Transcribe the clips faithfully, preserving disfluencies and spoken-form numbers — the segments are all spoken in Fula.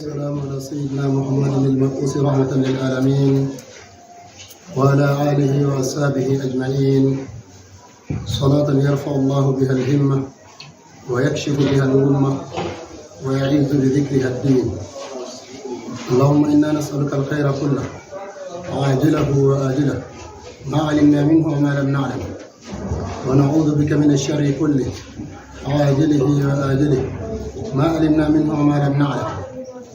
والسلام على سيدنا محمد المبعوث رحمة للعالمين وعلى آله وأصحابه أجمعين. صلاة يرفع الله بها الهمة ويكشف بها الغمة ويعز بذكرها الدين. اللهم إنا نسألك الخير كله عاجله وآجله ما علمنا منه وما لم نعلم ونعوذ بك من الشر كله عاجله وآجله ما علمنا منه وما لم نعلم.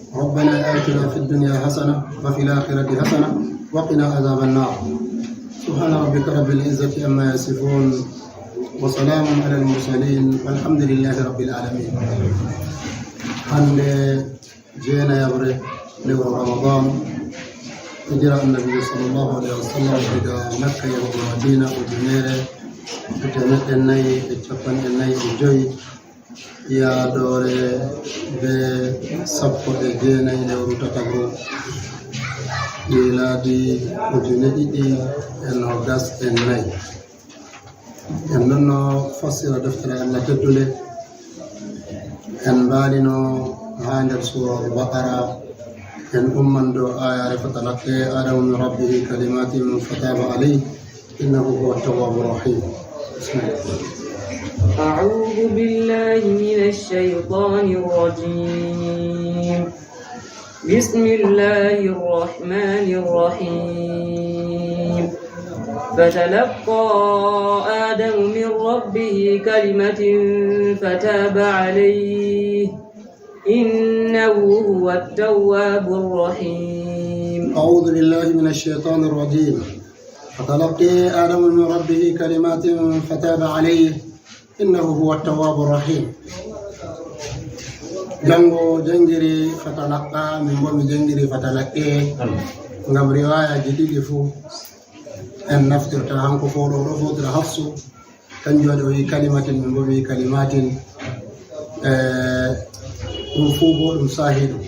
ربنا آتنا في الدنيا حسنة وفي الآخرة حسنة وقنا عذاب النار. سبحان ربك رب العزة عما يصفون وسلام على المرسلين والحمد لله رب العالمين. Hannde jeenayaɓre lewru Ramadan, hijira Annabi sallallahu alaihi wasallam diga Makka yahugo Madina, ujunere e teemeɗɗe nayi e capanɗe nayi e joyi, yaadoore be sappo e jeenayi lewru tataɓru, miilaadi ujune ɗiɗi e noogas e nayi. En ɗonno fassira deftere Allah teddunde. En mbaalino haa nder suura Al-Baqara. En umman dow aayaare, "فتلقى آدم من ربه كلمات فتاب عليه إنه هو التواب الرحيم." بسم الله. أعوذ بالله من الشيطان الرجيم. بسم الله الرحمن الرحيم. فتلقى آدم من ربه كلمة فتاب عليه إنه هو التواب الرحيم. أعوذ بالله من الشيطان الرجيم. فتلقى آدم من ربه كلمات فتاب عليه إنه هو التواب الرحيم. Janngo janngiri fatalaqqa, min bo mi janngiri fatalaqqe. Ngam riwaayaji ɗiɗi fuu en naftirta, hanko fuu ɗo, ɗo fotira Hafsu. Kanjum waɗi o wi'i kalimatin, min bo mi wi'i kalimatin. Eh, ɗum fuu bo ɗum saahi ɗum.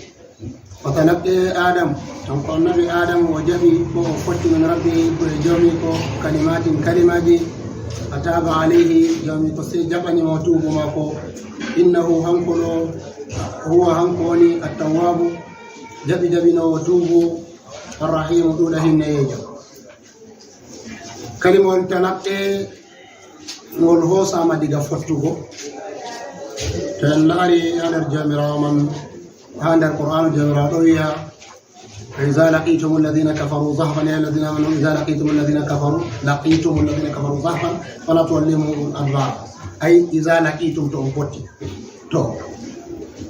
Fatalaqqe Adam, kanko annabi Adam o jaɓi ko o fotti min rabbi ko e jawmi ko kalimatin kalimaji. Fataba alayhi, jawmi ko sey jaɓani mo tuubu maako. Innahu, hanko ɗo, huwa, hanko woni attawwabu, jaɓi jaɓinoowo tuubu, arrahimu, ɗuuɗa hinneyeejo. Kalimol talaqqe ngol hoosaama diga fottugo. To en laari haa nder Jawmiraawo man, haa nder Qur'aanu, Jawmiraawo ɗo wi'a, "وإذا لقيتم الذين كفروا زحفا يا الذين آمنوا إذا لقيتم الذين كفروا لقيتم الذين كفروا زحفا فلا تولوهم الأدبار." Ay, "إذا لقيتم", to on potti. To,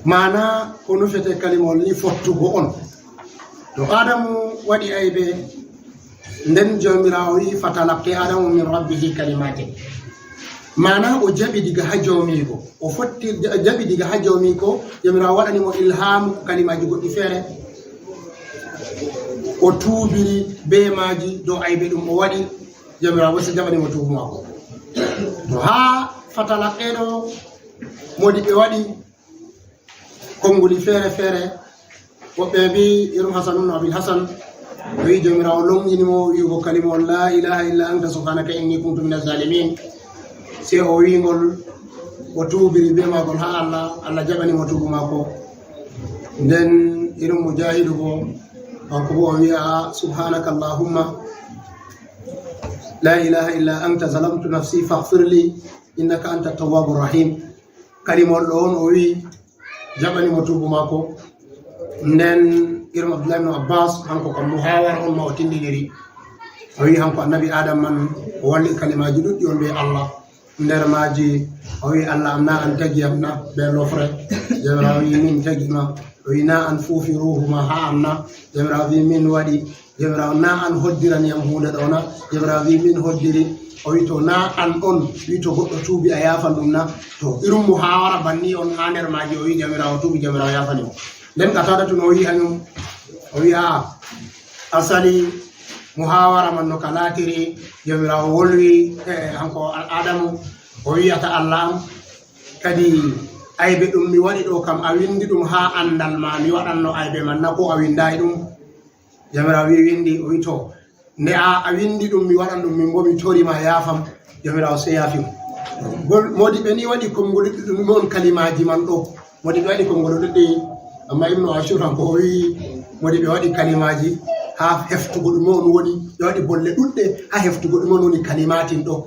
maana ko nufete kalimol ni fottugo on. To Adamu waɗi aybe, nden Jawmiraawo wi'i, "Fatalaqqe Adamu min rabbihi kalimatin." Maana o jaɓi diga haa jawmiiko. O fotti, ja-, jaɓi diga haa jawmiiko. Jawmiraawo waɗani mo ilhaamu kalimaji goɗɗi feere. O tuubiri be maaji dow aybe ɗum o waɗi. Jawmiraawo bo sey jaɓani mo tuubu maako. To haa fatalaqqe ɗo, moodi ɓe waɗi konnguli feere feere. Woɓɓe mbi irum Hasan ibn Abil Hasan, o wi Jawmiraawo longini mo wi'ugo kalima on, "La ilaha illa anta subhanaka inni kuntu minaz zalimin." Sey o wi ngol, o tuubiri be maagol haa Allah, Allah jaɓani mo tuubu maako. Nden irum Mujahidu bo, kanko bo o wi'a, "Subhanaka Allahumma, la ilaha illa anta zalamtu nafsi faghfir li innaka anta tawwabur rahim." Kalimol ɗo on o wi jaɓani mo tuubu maako. Nden irum Abdullah ibn Abbas, hanko kam muhawara on ma o tindiniri. O wi hanko annabi Adam man o walli kalimaaji ɗuɗɗi on be Allah. Nder maaji o wi, "Allah am, na an tagi am na?" Be lofre. Jawmiraawo wi, "Min tagi ma." O wi, "Na an fuufi ruuhu ma haa am na?" Jawmiraawo wi, "Min waɗi." Jawmiraawo, "Na an hoddirani yam huunde ɗo na?" Jawmiraawo wi, "Min hoddiri." O wi, "To na an on wi to goɗɗo tuubi a yaafan ɗum na?" To irum muhawara banni on haa nder maaji, o wi Jawmiraawo tuubi, Jawmiraawo yaafani mo. Nden Qataadatu no o wi hanyum, o wi, "Aa, asali muhawara man no ka laatiri, Jawmiraawo wolwi, eh, hanko Al-, Adamu, o wi'ata Allah am, kadi aybe ɗum mi waɗi ɗo kam, a windi ɗum haa anndal ma mi waɗanno aybe man na, ko a windaay ɗum?" Jawmiraawo wi, "Windi." O wi, "To, nde a, a windi ɗum, mi waɗan ɗum, min bo mi tori ma yaafam." Jawmiraawo sey yaafi mo. Gol-, moodi ɓe ni waɗi konngol ɗuɗɗum on kalimaaji man ɗo. Moodi ɓe waɗi konngol ɗuɗɗi, Amma Ibnu Ashur han ko o wi'i, modi ɓe waɗi kalimaaji haa heftugo ɗume on woni, ɓe waɗi bolle ɗuɗɗe haa heftugo ɗume on woni kalimatin ɗo.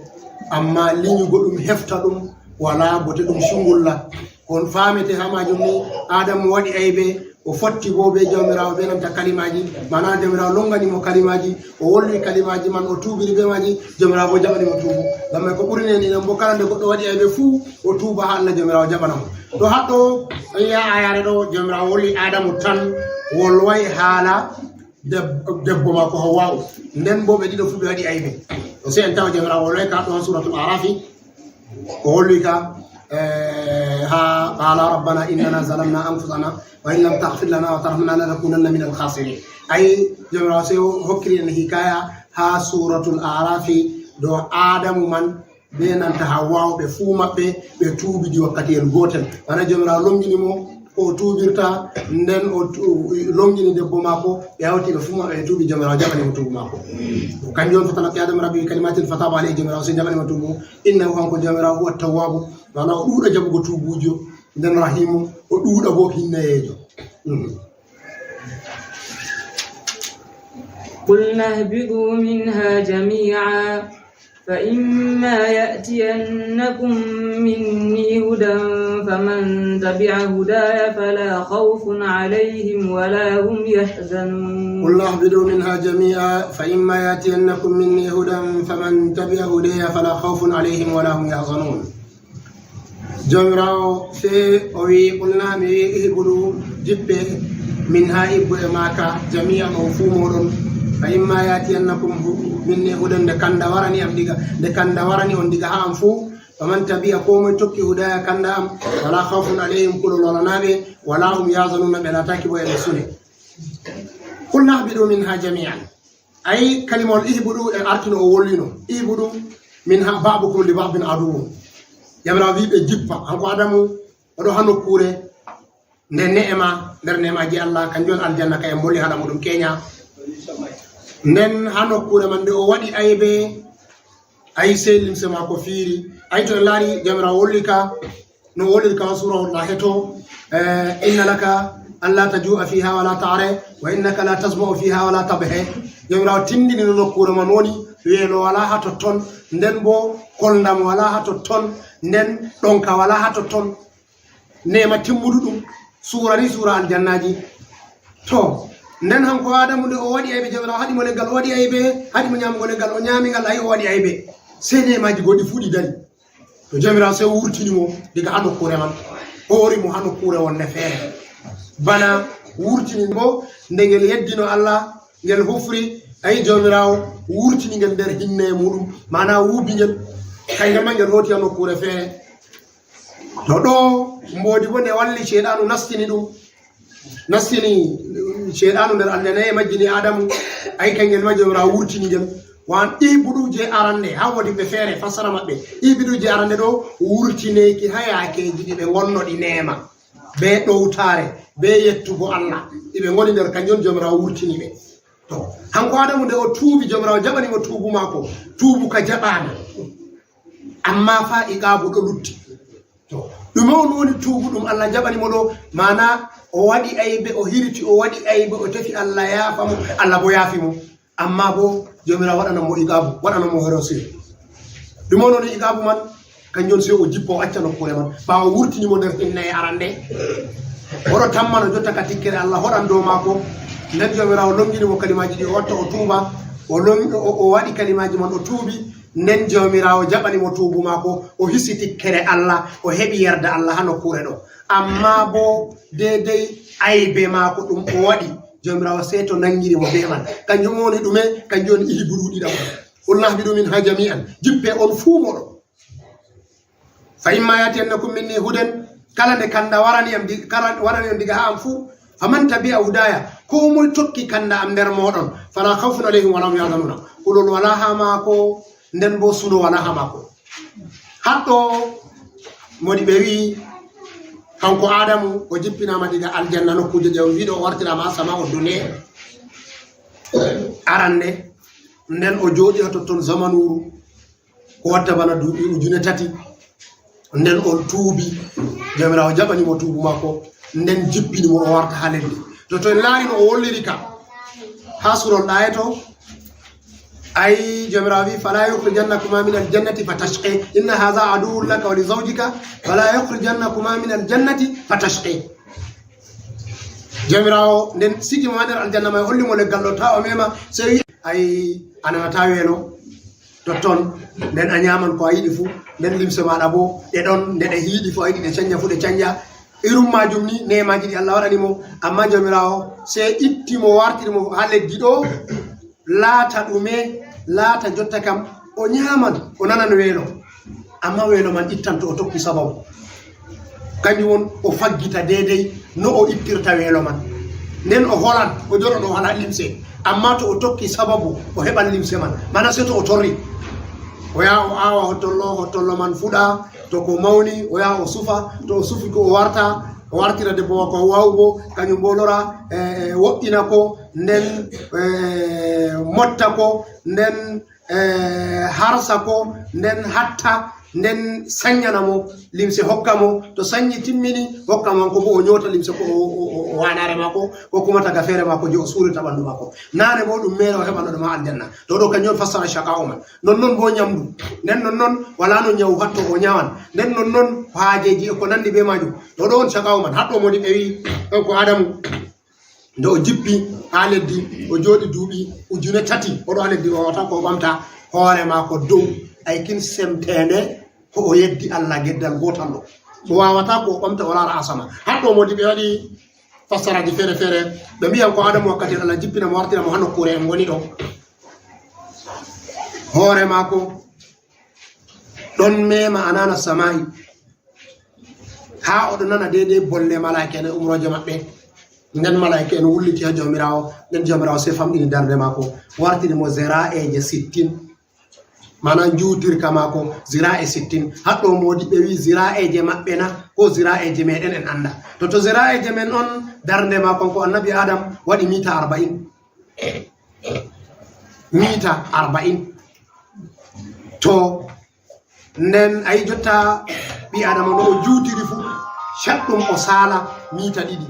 Amma linyugo ɗum hefta ɗum walaa bote, ɗum sungulla. Ko on faamete haa maajum ni, Aadamu waɗi aybe, o fotti bo be Jawmiraawo be nanta kalimaaji, maana Jawmiraawo longani mo kalimaaji, o wolwi kalimaaji man, o tuubiri be maaji, Jawmiraawo bo jaɓani mo tuubu. Ngam may ko ɓuri neniɗam bo kala nde goɗɗo waɗi aybe fuu, o tuuba haa Allah Jawmiraawo jaɓana mo. To haɗɗo, on yi'a ayaare ɗo, Jawmiraawo wolwi Aadamu tan, wolway haala deb-, debbo maako Hawwa'u. Nden bo ɓe ɗiɗo fuu ɓe waɗi aybe. O sey en tawa Jawmiraawo wolway ka ɗo haa Suuratul Aarafi. O holli ka, eh, haa, "Qaala rabbana innana zalamna anfusana wa in lam taghfir lana wa tarhamna lanakunanna minal khasirin." Ay, Jawmiraawo sey o hokkiri en hikaya haa Suuratul Aarafi dow Aadamu man be nanta Hawwa'u, ɓe fuu maɓɓe ɓe tuubidi wakkatiyel gootel. Maana Jawmiraawo longini mo, ko o tuubirta, nden o tu-, longini debbo maako, ɓe hawti ɓe fuu maɓɓe ɓe tuubi, Jawmiraawo jaɓani mo tuubu maako. Kanjum on, "Fatalaqqa Aadamu min rabbihi kalimatin fataba alayhi", Jawmiraawo sey jaɓani mo tuubu. "Innahu", hanko Jawmiraawo, "huwa tawwabu", maana o ɗuuɗa jaɓugo tuubuujo, nden rahimu, o ɗuuɗa bo hinnayeejo. Mhm. قلنا اهبطوا منها جميعا فإما يأتينكم مني هدى فمن تبع هداي فلا خوف عليهم ولا هم يحزنون. قلنا اهبطوا منها جميعا فإما يأتينكم مني هدى فمن تبع هداي فلا خوف عليهم ولا هم يحزنون. Jawmiraawo sey o wi'i, "Qulna", mi wi'i, "Ihbutu, jippe, minha, ibbo e maaka, jami'an, on fuu mooɗon. Fa imma ya'tiyannakum hu-, minni hudan", nde kanda warani am diga, nde kanda warani on diga haa am fuu, "faman tabi'a", koo moy tokki, "hudaya", kanda am, "fala khawfun alayhim", kulol walanaa ɓe, "wala hum yahzanuna", ɓe laataaki bo e ɓe sune. "Qulna ihbitu minha jami'an." Ayi, kalimawol ihbudu e artino o wolwino. "Ihbudu minha ba'dukum li ba'din aduwwun." Jawmiraawo wi'i ɓe jippa. Hanko Adamu, o ɗo haa nokkuure nde ne'ema, nder ne'emaaji Allah, kanjum on aljanna ka en mbolwi haala muɗum keenya. Nden haa nokkuure man nde o waɗi aybe, ayi, sey limse maako fiiri. Ayi, to en laari, Jawmiraawo wolwi ka, no woliri ka suura on na heto, eh, "Inna laka an la taju'a fiha wa la ta'ra, wa innaka la tazma'u fiha wa la tabhe." Jawmiraawo tindini no nokkuure man woni, weelo walaa haa totton, nden bo koldam walaa haa totton, nden ɗonka walaa haa totton. Neema timmudu ɗum, suura ni suura aljannaaji. To, nden hanko Adamu nde o waɗi aybe, Jawmiraawo haɗi mo leggal, o waɗi aybe, haɗi mo nyaamugo leggal, o nyaami ngal, ayi, o waɗi aybe. Sey neemaaji goɗɗi fuu ɗi dari. To Jawmiraawo sey wurtini mo diga haa nokkuure man, hoori mo haa nokkuure wonde feere. Bana wurtini mo nde ngel yeddino Allah, ngel hufri, ayi, Jawmiraawo wurtini ngel nder hinne muɗum, maana wuubi ngel, kangel ma ngel hooti haa nokkuure feere. To ɗo mboodi bo nde walli, Ceyɗaanu nastini ɗum. Nastini, um, Ceyɗaanu nder aljanna e majjini Adamu. Ayi, kangel ma Jawmiraawo wurtini ngel. Wan ihbudu je arande, haa woodi ɓe feere fassara maɓɓe. Ihbudu je arande ɗo wurtineeki haa yaakeeji ɗi ɓe ngonno ɗi neema, be ɗowtaare, be yettugo Allah. Ɗi ɓe ngoni nder, kanjum on Jawmiraawo wurtini ɓe. To, hanko Adamu nde o tuubi, Jawmiraawo jaɓani mo tuubu maako. Tuubu ka jaɓaama. Amma fa iqaabu ɗo lutti. To, ɗume on woni tuubu ɗum Allah jaɓani mo ɗo? Maana o waɗi aybe, o hiriti, o waɗi aybe, o tefi Allah yaafa mo, Allah bo yaafi mo. Amma bo Jawmiraawo waɗanan mo iqaabu, waɗanan mo horosir. Ɗume on woni iqaabu man? Kanjum on sey o jippa, o acca nokkuure man. Ɓaawo wurtini mo nder hinnaye arande, oɗo tammano jotta ka tikkere Allah hoɗan dow maako. Nden Jawmiraawo longini mo kalimaaji ɗi o watta o tuuba. O long-, o, o waɗi kalimaaji man o tuubi. Nden Jawmiraawo jaɓani mo tuubu maako, o hisi tikkere Allah, o heɓi yerda Allah haa nokkuure ɗo. Amma bo deydey aybe maako ɗum o waɗi, Jawmiraawo sey to nangiri mo bee man. Kanjum woni ɗume? Kanjum woni ihbudu ɗiɗaɓo. "Qulna ihbitu minha jami'an." Jippe on fuu mooɗon. "Fa imma ya'tiyannakum minni hudan", kala nde kanda warani am di-, kala warani on diga haa am fuu, "faman tabi'a hudaya", koo moy tokki kanda am nder mooɗon, "fala khawfun alayhim wala hum yahzanuna", kulol walaa haa maako, nden bo suno walaa haa maako. Haɗɗo modi ɓe wi'i, hanko Adamu, o jippinaama diga aljanna, nokkuuje ɗe on wi'uɗo o wartiraama haa sama o dune arande, nden o jooɗi haa totton zamanuuru. Ko watta bana duuɓi ujune tati, nden on tuubi, Jawmiraawo jaɓani mo tuubu maako. nden jippini mo o warta haa leddi. To, to en laari no o wolliri ka haa surol ɗaye to, ay, Joomiraawo wi, "Fala yukhrijannakuma min aljannati fatashqe. Inna hadha aduwwun laka wa li zawjika. Fala yukhrijannakuma min aljannati fatashqe." Joomiraawo nden sigi mo haa nder aljanna may, holli mo leggal ɗo, ta o mema, sey wi, ay, a nanata weelo totton, nden a nyaaman ko a yiɗi fuu, nden limse maaɗa boo ɗe ɗon, nde ɗe hiiɗi fuu a yiɗi ɗe canja fuu ɗe canja. Irum maajum ni neemaaji ɗi Allah waɗani mo, ammaa Joomiraawo sey itti mo, wartiri mo haa leddi ɗo, laata ɗume, laata jotta kam o nyaaman, o nanan weelo. Ammaa weelo man ittan to o tokki sababu. Kanjum woni o faggita deydey no o ittirta weelo man. Nden o holan, o joɗan o walaa limse. Ammaa to o tokki sababu, o heɓan limse man. Mana sey to o torri. O yaha o aawa hottollo, hottollo man fuɗa, to ko mawni, o yaha o sufa, to o sufi ko o warta, o wartira debbo makko Hawwa'u boo, kanjum boo lora, eh, woɗɗina ko, nden, eh, motta ko, nden, eh, harsa ko, nden hatta, nden sanyana mo limse, hokka mo, to sanyi timmini, hokka mo hanko boo o nyoota limse ko o, o, o, o waanaare maako, ko kuma tagafeere maako je o suurirta ɓandu maako. Naane boo ɗum meere o heɓano ɗum haa aljanna. To ɗo kanjum on fassara shaqa'u man. Nonnon boo nyamdu. Nden nonnon walaa no nyawu hatto o nyawan. Nden nonnon haajeeji e ko nandi bee maajum. To ɗo on shaqa'u man. Haɗɗo modi ɓe wi, on ko Adamu. Nde o jippi haa leddi, o jooɗi duuɓi ujune tati, o ɗo haa leddi, o waawata ko o ɓamta hoore maako dow, ay kin semteende ko o yeddi Allah geddal gootal ɗo. O waawata ko o ɓamta o laara asama. Haɗɗo modi ɓe waɗi fassaraaji feere-feere. Ɓe mbiyan ko Adamu wakkati Allah jippina mo, wartira mo haa nokkuure en ngoni ɗo. Hoore maako ɗon mema anana sama'i. Haa o ɗon nana deydey bolle malaa'ika'en e umrooje maɓɓe. Nden malaa'ika'en wulliti haa Jawmiraawo. Nden Jawmiraawo sey famɗini darnde maako, wartiri mo zira'eeje sittin. Maana njuutirka maako zira'e sittin. Haɗɗo moodi ɓe wi zira'eeje maɓɓe na, ko zira'eeje meɗen en annda. To, to zira'eeje men on, darnde maako ko Annabi Adam waɗi mita arba'in. Mita arba'in. To, nden a yi jotta ɓii Adama no o juutiri fu, caɗɗum o saala mita ɗiɗi.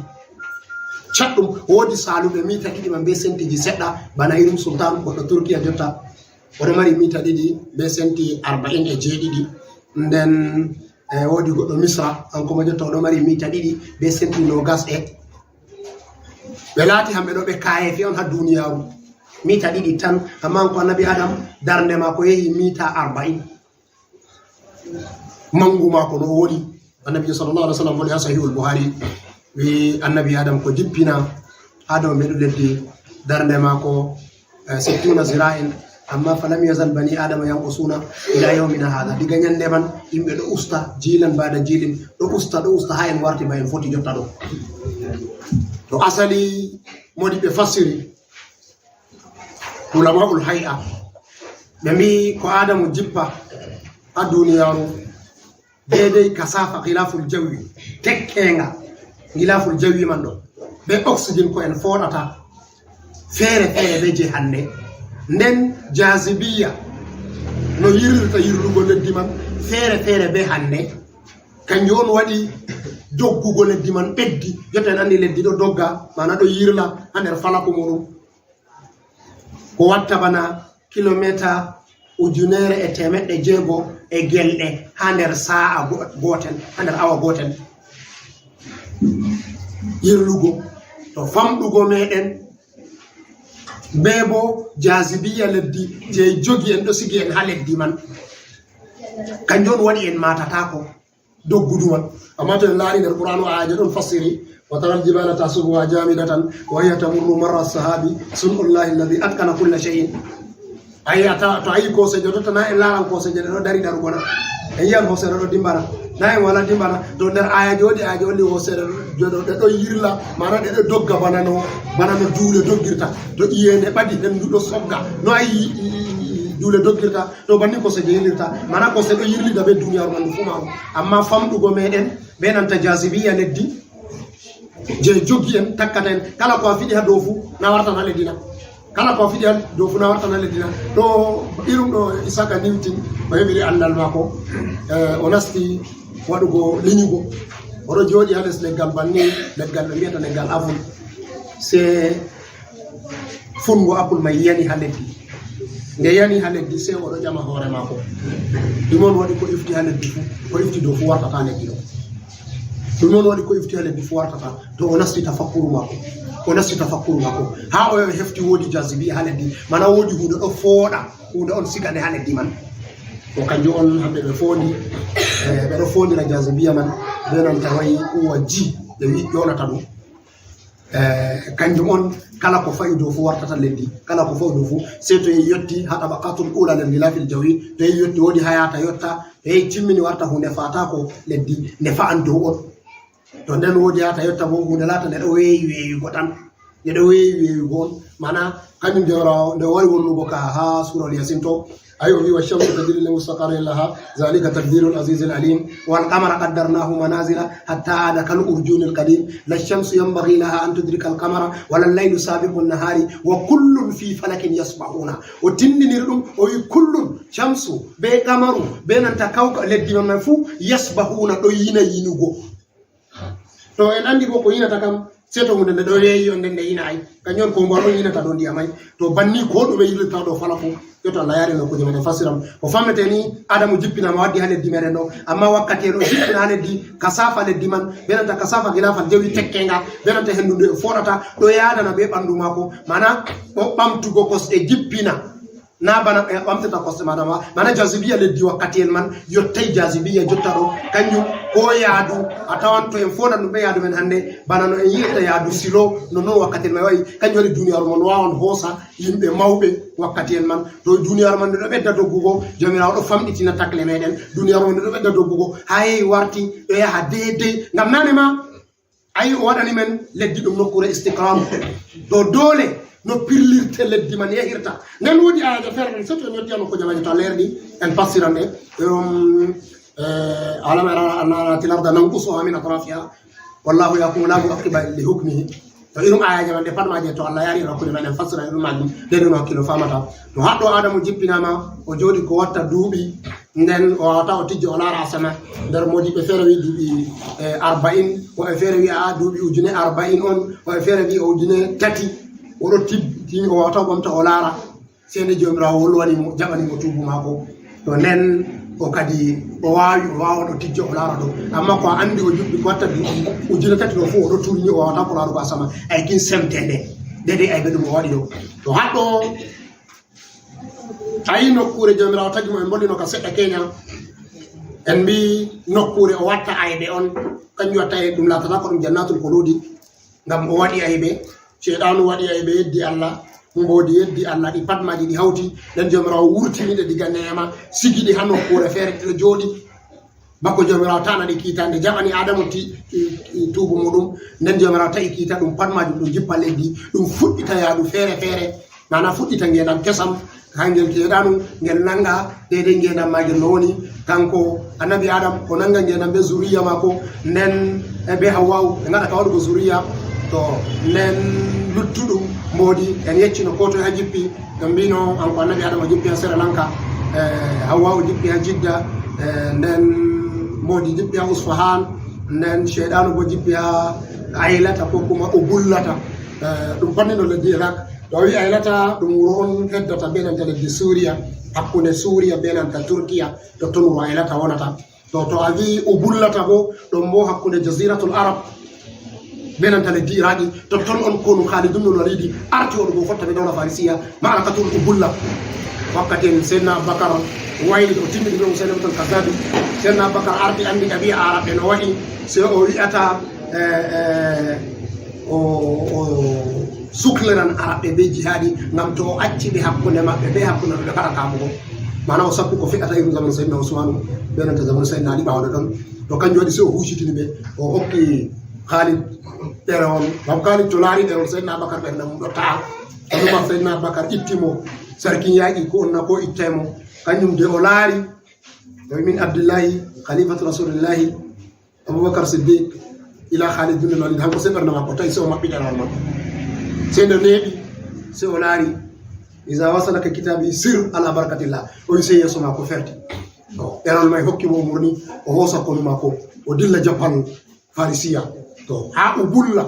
Caɗɗum, woodi saaluɓe mita ɗiɗi man bee sentiji seɗɗa, bana irin Sultan, goɗɗo Turkiya jotta. Oɗo mari mita ɗiɗi bee senti arba'in e jeeɗiɗi. Nden, eh, woodi goɗɗo Misra, kanko ma jotta oɗo mari mita ɗiɗi bee senti noogas e. Ɓe laati hamɓe ɗo ɓe kaayeefi on haa duniyaaru. Mita ɗiɗi tan, ammaa kanko Annabi Adam, darnde maako yehi mita arba'in. Mangu maako no o woni. Annabi sallallahu alaihi wasallam woni haa Sahihul Bukhari. Wi Annabi Adam ko jippina haa dow mbeɗu leddi, darnde maako, eh, sittuna zira'in. Amma falam yazal bani Adama yanqusuna ila yawmina hada. Diga nyande man, yimɓe ɗo usta, jiilan bada jiilin, ɗo usta, ɗo usta, haa en warti ba en foti jotta ɗo. To asali, modi ɓe fassiri, ulama'ul hay'a, ɓe mbi'i ko Adamu jippa haa duniyaaru, deydey kasafa gilaful jawi, tekkenga gilaful jawi man ɗo, be oxygen ko en fooɗata, feere feere be je hannde. Nden jazibiya no yirlita yirlugo leddi man, feere feere be hannde. Kanjum on waɗi doggugo leddi man ɓeddi. Jotta en anndi leddi ɗo dogga, maana ɗo yirla haa nder falaku muɗum. Ko watta bana kilomita ujunere e teemeɗɗe jeego e gelɗe haa nder saa'a go-, gootel, haa nder awa gootel. Yirlugo, to famɗugo meɗen, bee bo jazibiya leddi je jogi en, ɗo sigi en haa leddi man. Kanjum on waɗi en maatataako doggudu man. Amma to en laari nder Qur'aanu, aayaje ɗon fassiri, "Wa taral jibala tahsabuha jamidatan wa hiya tamurru marra sahabi, sun'ullahi alladhi atqana kulla shay'in." Ayi, a ta-, to a yi kooseeje, jotta na en laaran kooseeje ɗe ɗo dari darugo na? En yi'an hooseere ɗo dimbana? Na en wala dimbana? To nder aayaje woodi aayaje holli hooseere ɗo, ɗo, ɗe ɗo yirla, maana ɗe ɗo dogga bana no, bana no duule doggirta. To iyeende ɓadi, hendu ɗo sogga. No a yi, i, i, i, duule doggirta? To banni kooseeje yirlirta, maana kooseeje ɗo yirlida be duniyaaru man fuu maaru. Amma famɗugo meɗen be nanta jazibiya leddi, je jogi en, takkata en, kala ko a fiɗi haa dow fuu, na wartan haa leddi na. Kala ko a fiɗi haa dow fuu, na wartan haa leddi na. Ɗo irum ɗo Isaac Newton, o heɓiri anndal maako, eh, o nasti waɗugo linyugo. Oɗo jooɗi haa les leggal banni, leggal ɓe mbiyata leggal apple. Se funngo apple may yani haa leddi. Nde yani haa leddi, se oɗo ƴama hoore maako. Ɗum on waɗi ko ifti haa leddi fu, ko ifti dow fu wartata leddi ɗo. Ɗum on waɗi ko ifti haa leddi fu wartata. To o nasti tafakkuru maako. O nasti tafakkuru maako. Haa o hefti woodi jazibiya haa leddi. Mana woodi huunde ɗo fooɗa. Huunde on sigande haa leddi man. Ko kanjum on hamɓe ɓe foondi. Eh, ɓe ɗo foondira jazibiya man. Be nanta wayi uwa ji. Ɓe wi ƴoonata ɗum. Eh, kanjum on kala ko fa'i dow fu wartata leddi. Kala ko fa'i dow fu. Sey to yehi yotti haa tabaqatul ula nder gilafil jawi. To yehi yotti woodi haa yaata yotta. To yehi timmini warta huunde fa'ataako leddi. Nde fa'an dow on. To nden woodi haa ta yotta bo huunde laata nde ɗo weeyi weeyugo tan. Nde ɗo weeyi weeyugo on. Mana kanjum Jawmiraawo nde o wari wonnugo ka haa Suural Yasin to. Ayi o wi: "Wa shamsu tajri li mustaqarrin laha, zalika taqdirul azizil alim. Wal qamara qaddarnahu manazila hatta ada kal urjunil qadim. La shamsu yanbaghi laha an tudrika al qamara, wala laylu sabiqun nahari, wa kullun fi falakin yasbahuna." O tindiniri ɗum, o wi kullun, shamsu, be qamaru, be nanta kawka, leddi man man fuu, yasbahuna, ɗo yina yinugo. To en anndi bo ko yinata kam, sey to huunde nde ɗo weeyi on nden nde yina ay. Kanjum on ko mbo ɗon yinata ɗo ndiyam ay. To banni ko ɗume yirlirta ɗo fala ko. Yo to Allah yaari no kuje men en fasiram. Ko fammete ni Adamu jippinaama waddi haa leddi meɗen ɗo. Amma wakkati en o jippina haa leddi, kasaafa leddi man, be nanta kasaafa gilafal jawi tekkenga, be nanta henndu ndu e fooɗata, ɗo yaadana be ɓanndu maako. Mana ɗo ɓamtugo kosɗe jippina. Na bana ɓe ɓamtata kosɗe maɗa ma, bana jazibiya leddi wakkati en man, yottay jazibiya jotta ɗo, kanjum ko yaadu, a tawan to en fooɗan ɗum be yaadu men hannde, bana no en yi'irta yaadu silo, no non wakkati en man wa'i, kanjum waɗi duniyaaru man waawan hoosa yimɓe mawɓe wakkati en man. To duniyaaru man ɗo ɓedda doggugo, Jawmiraawo ɗo famɗitina takle meɗen, duniyaaru man ɗo ɓedda doggugo, haa warti ɗo yaha deydey, ngam nane ma, Ayi, o waɗani men leddi ɗum nokkuure istiqraaru. To doole no pirlirte leddi man yahirta. Nden woodi ayaaje feere ɗen, surtout en yotti haa nokkuuje maaje to Allah yardi, en fassiran ɗe. Ɗum, eh, "Alam tara anna na'til arda nanqusuha min atrafiha, wallahu yahkumu la mu'aqqiba li hukmihi." To irum ayaaje man ɗe pat maaje to Allah yari en hakkunde men, en fassiran irum maajum, deydey no hakkilo famata. To haɗɗo Adamu jippinaama, o jooɗi ko watta duuɓi, nden o waawata o tijja o laara asama. Nder moodiɓɓe feere wi duuɓi, eh, arba'in, woɓɓe feere wi a duuɓi ujune arba'in on, woɓɓe feere wi o ujune tati. O ɗo tijji, o waawata o ɓamta o laara. Sey nde Jawmiraawo wolwani mo, jaɓani mo tuubu maako. To nden o kadi o waawi, o waawan o tijja o laara ɗo. Amma ko a anndi o juɓɓi ko watta duuɓi ujune tati ɗo fuu o ɗo turni o waawata ko laarugo asama. Ay kin semtende. Deydey aybe ɗum o waɗi ɗo. To haɗɗo Ayi nokkuure Jawmiraawo tagi mo, en mbolino ka seɗɗa keenya. En mbi nokkuure o watta aybe on, kanjum watta e ɗum laatata ko ɗum jannatul khuludi. Ngam o waɗi aybe, Ceyɗaanu waɗi aybe, yeddi Allah, mboodi yeddi Allah, ɗi pat maaji ɗi hawti. Nden Jawmiraawo wurtini ɗe diga neema, sigi ɗi haa nokkuure feere, ɗi ɗo jooɗi. Bako Jawmiraawo ta'ana ɗi kiita, nde jaɓani Adamu ti-, i-, i-, tuubu muɗum, nden Jawmiraawo ta'i kiita ɗum pat maajum ɗum jippa leddi, ɗum fuɗɗita yaadu feere feere, maana fuɗɗita ngeendam kesam, haa ngel keeɗaanu, ngel nannga deydey ngeendam maagel no woni. Kanko Annabi Adam, o nannga ngeendam bee zuriya maako, nden e bee Hawwa'u, ɓe ngaɗa ka waɗugo zuriya. To, nden luttuɗum mboodi, en yeccino koo toy haa jippi, ɓe mbino, kanko Annabi Adam o jippi haa Sri Lanka, eh, Hawwa o jippi haa Jidda, eh, nden mboodi jippi haa Usfahan, nden Ceyɗaanu bo jippi haa Aylata ko kuma Ubullata. Eh, ɗum pat ni no leddi Iraq. To a wi Aylata, ɗum wuro on heddata bee nanta leddi Suuriya, hakkunde Suuriya bee nanta Turkiya, totton wuro Aylata wonata. To, to a wi Ubullata bo, ɗon bo hakkunde Jaziratul Arab, be nanta leddi Iraki, totton on konu Khalid ibn Walidi arti waɗugo fotta be dawla Farisiya, ma'arakatul Ubulla. Wakkati en Seydina Abubakar wayli, o timmini be Musaylimatul Kazzabi, Seydina Abubakar arti anndi ɗabi'a Arabɓe no waɗi, sey o wi'ata, eh, eh, o, o sukliran Arabɓe be jihaadi, ngam to o acci ɓe hakkunde maɓɓe, be hakkunde maɓɓe ɓe mbaɗata mo go. Maana o sappi ko fe'ata irin zamanu Seydina Usmanu, be nanta zamanu Seydina Ali ɓaawo ɗon. To kanjum waɗi sey o huusitini ɓe, o hokki Khalid ɗerewol. Ngam Khalid to laari ɗerewol Seydina Abubakar ɓernde mum ɗo ta'a. O numa Seydina Abubakar itti mo, sarkin yaaqi ko onna ko ittay mo. Kanjum de o laari, o wi min Abdullahi, Khalifatu Rasulillahi, Abubakar Siddiq, ila Khalid bin Walid, hanko sey ɓernde makko ta'i, sey o maɓɓi ɗerewol man. Sey nde neeɓi, sey o laari, "Iza wasalaka kitabi sir ala barakatillah." O wi sey yeeso makko ferti. To, ɗerewol may hokki mo umurni, o hoosa konu makko, o dilla Japan. Farisiya. To, haa Ubulla.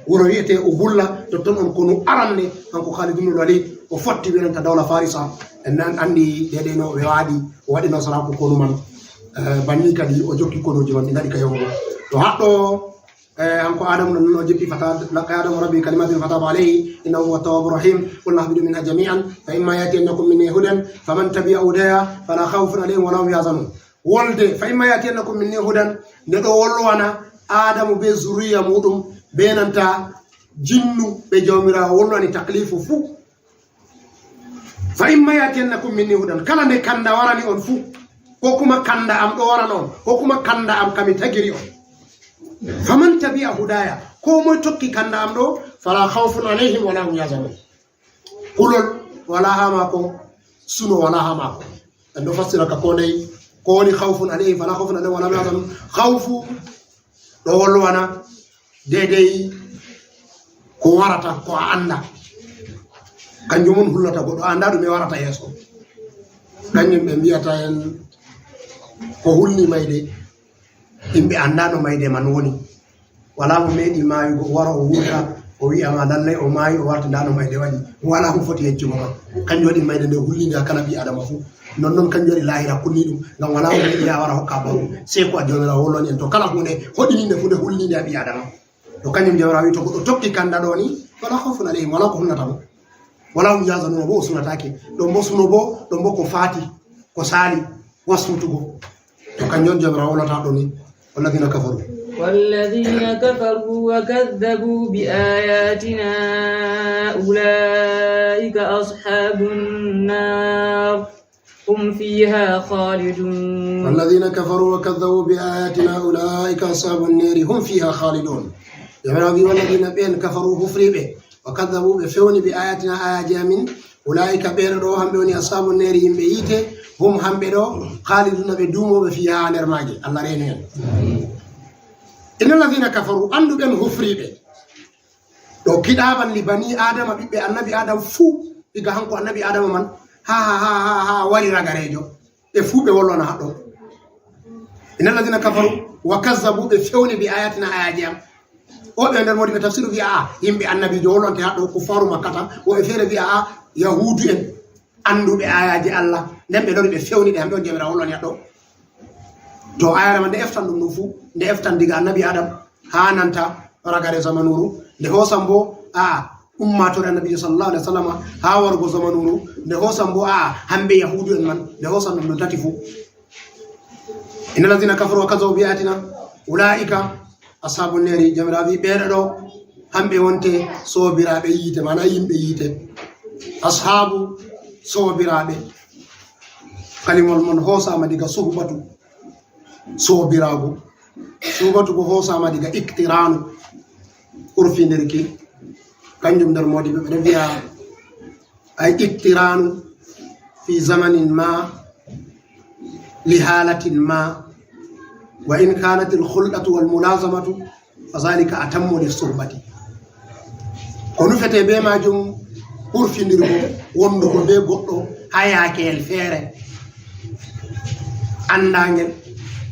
Wuro wiyetee Ubulla, totton on konu aranne, kanko Khalid ibn Walid, o fotti wi'ata dawla Farisa. En nan anndi deydey no ɓe waɗi, o waɗi nasaraaku konu man. Eh, banni kadi o jokki konuuji man, ɗi ngaɗi ka yahugo. To haɗɗo, eh, kanko Adamu non o jokki fata, laqqa Adamu rabbi kalimatin fataba alayhi, innahu huwa tawwabu rahim. Qulna ihbitu minha jami'an, fa imma ya'tiyannakum minni hudan, faman tabi'a hudaya, fala khawfun alayhim wala hum yahzanun. Wolde, fa imma ya'tiyannakum minni hudan, nde ɗo wolwana Adamu be zuriya muɗum, be nanta jinnu ɓe Jawmiraawo wolwani taklifu fuu. Fa imma ya'tiyannakum minni hudan, kala nde kanda warani on fuu, ko kuma kanda am ɗo warana on, ko kuma kanda am ka mi tagiri on. Faman tabi'a hudaya, ko moy tokki kanda am ɗo, fala khawfun alayhim wala hum yahzanun. Kulol wala haa maako, suno wala haa maako. En ɗo fassira ka ko ndey, ko woni khawfun alayhim, fala khawfun alayhim wala hum yahzanun. Khawfu ɗo wolwana deydey ko warata, ko a annda. Kanjum on hullata goɗɗo, a annda ɗume warata yeeso. Kanjum ɓe mbiyata en ko hulni mayde. Yimɓe annda no mayde man woni. Wala mo meeɗi maayugo, o wara o wurta, o wi'a ma lallay o maayi, o warta nda no mayde waɗi. Wala mo foti yeccugo ma. Kanjum waɗi mayde nde hulninde kala ɓii Adama fuu. Non non kanjum waɗi laahira kulni ɗum. Ngam wala mo meeɗi ya wara hokka baru. Sey ko a Jawmiraawo wolwani en. To kala huunde hoɗininde fuu nde hulninde a ɓii Adama. To kanjum Jawmiraawo wi to goɗɗo tokki kanda ɗo ni, fala khawfun alayhim, wala ko hulnata mo. Wala hum yahzanun, bo o sunataake. Ɗon bo suno bo, ɗon bo ko faati, ko saali, wasfutugo. To kanjum Jawmiraawo wolwata ɗo ni, walladhina kafaru. والذين كفروا وكذبوا بآياتنا أولئك أصحاب النار هم فيها خالدون. والذين كفروا وكذبوا بآياتنا أولئك أصحاب النار هم فيها خالدون. Jawmiraawo wi, والذين ɓen كفروا hufriiɓe, وكذبوا ɓe fewni بآياتنا ayaaji amin, أولئك ɓeeɗo ɗo hamɓe woni أصحاب النار yimɓe yiite, هم hamɓe ɗo خالدون ɓe duumooɓe فيها nder maaje. Allah reenu en. إن الذين كفروا anndu ɓen hufriiɓe. Ɗo kiɗaaban li bani Adama, ɓiɓɓe annabi Adam fuu, diga hanko annabi Adama man, haa, haa, haa, haa, haa wari ragareejo. Ɓe fuu ɓe wolwana haa ɗo. إن الذين كفروا وكذبوا ɓe fewni بآياتنا ayaaji am. Woɓɓe nder moodi ɓe tafsiru wi'a, a, yimɓe annabiijo wolwante haa ɗo, kuffaaru Makkata. Woɓɓe feere wi'a, a, Yahuudu en. Annduɓe ayaaje Allah, nden ɓe lori ɓe fewni ɗe, hamɓe on Jawmiraawo wolwani haa ɗo. To ayare man nde eftan ɗum ɗum fuu, nde eftan diga annabi Adam haa nanta ragare zamanuuru, nde hoosan bo, a, ummaatoore annabiijo sallallahu alaihi wasallam haa warugo zamanuuru, nde hoosan bo, a, hamɓe Yahuudu en man, nde hoosan ɗum ɗum tati fuu. إن الذين كفروا وكذبوا بآياتنا أولئك أصحاب النار. Jawmiraawo wi ɓeeɗo ɗo, hamɓe wonte soobiraaɓe yiite, maana yimɓe yiite. Ashaabu, soobiraaɓe. Kalimol mon hoosaama diga suhbatu, soobiraagu. Suhbatu bo hoosaama diga iktiraanu, urfindirki. Kanjum nder moodi ɓe ɓe ɗo wi'a, ay iktiraanu fi zamanin ma, li haalatin ma, wa in kaanatil khulɗatu wal mulaazamatu, fa zaalika atammu lis suhbati. Ko nufetee bee maajum, urfindirgo, wondugo bee goɗɗo haa yaakeyel feere anndaangel,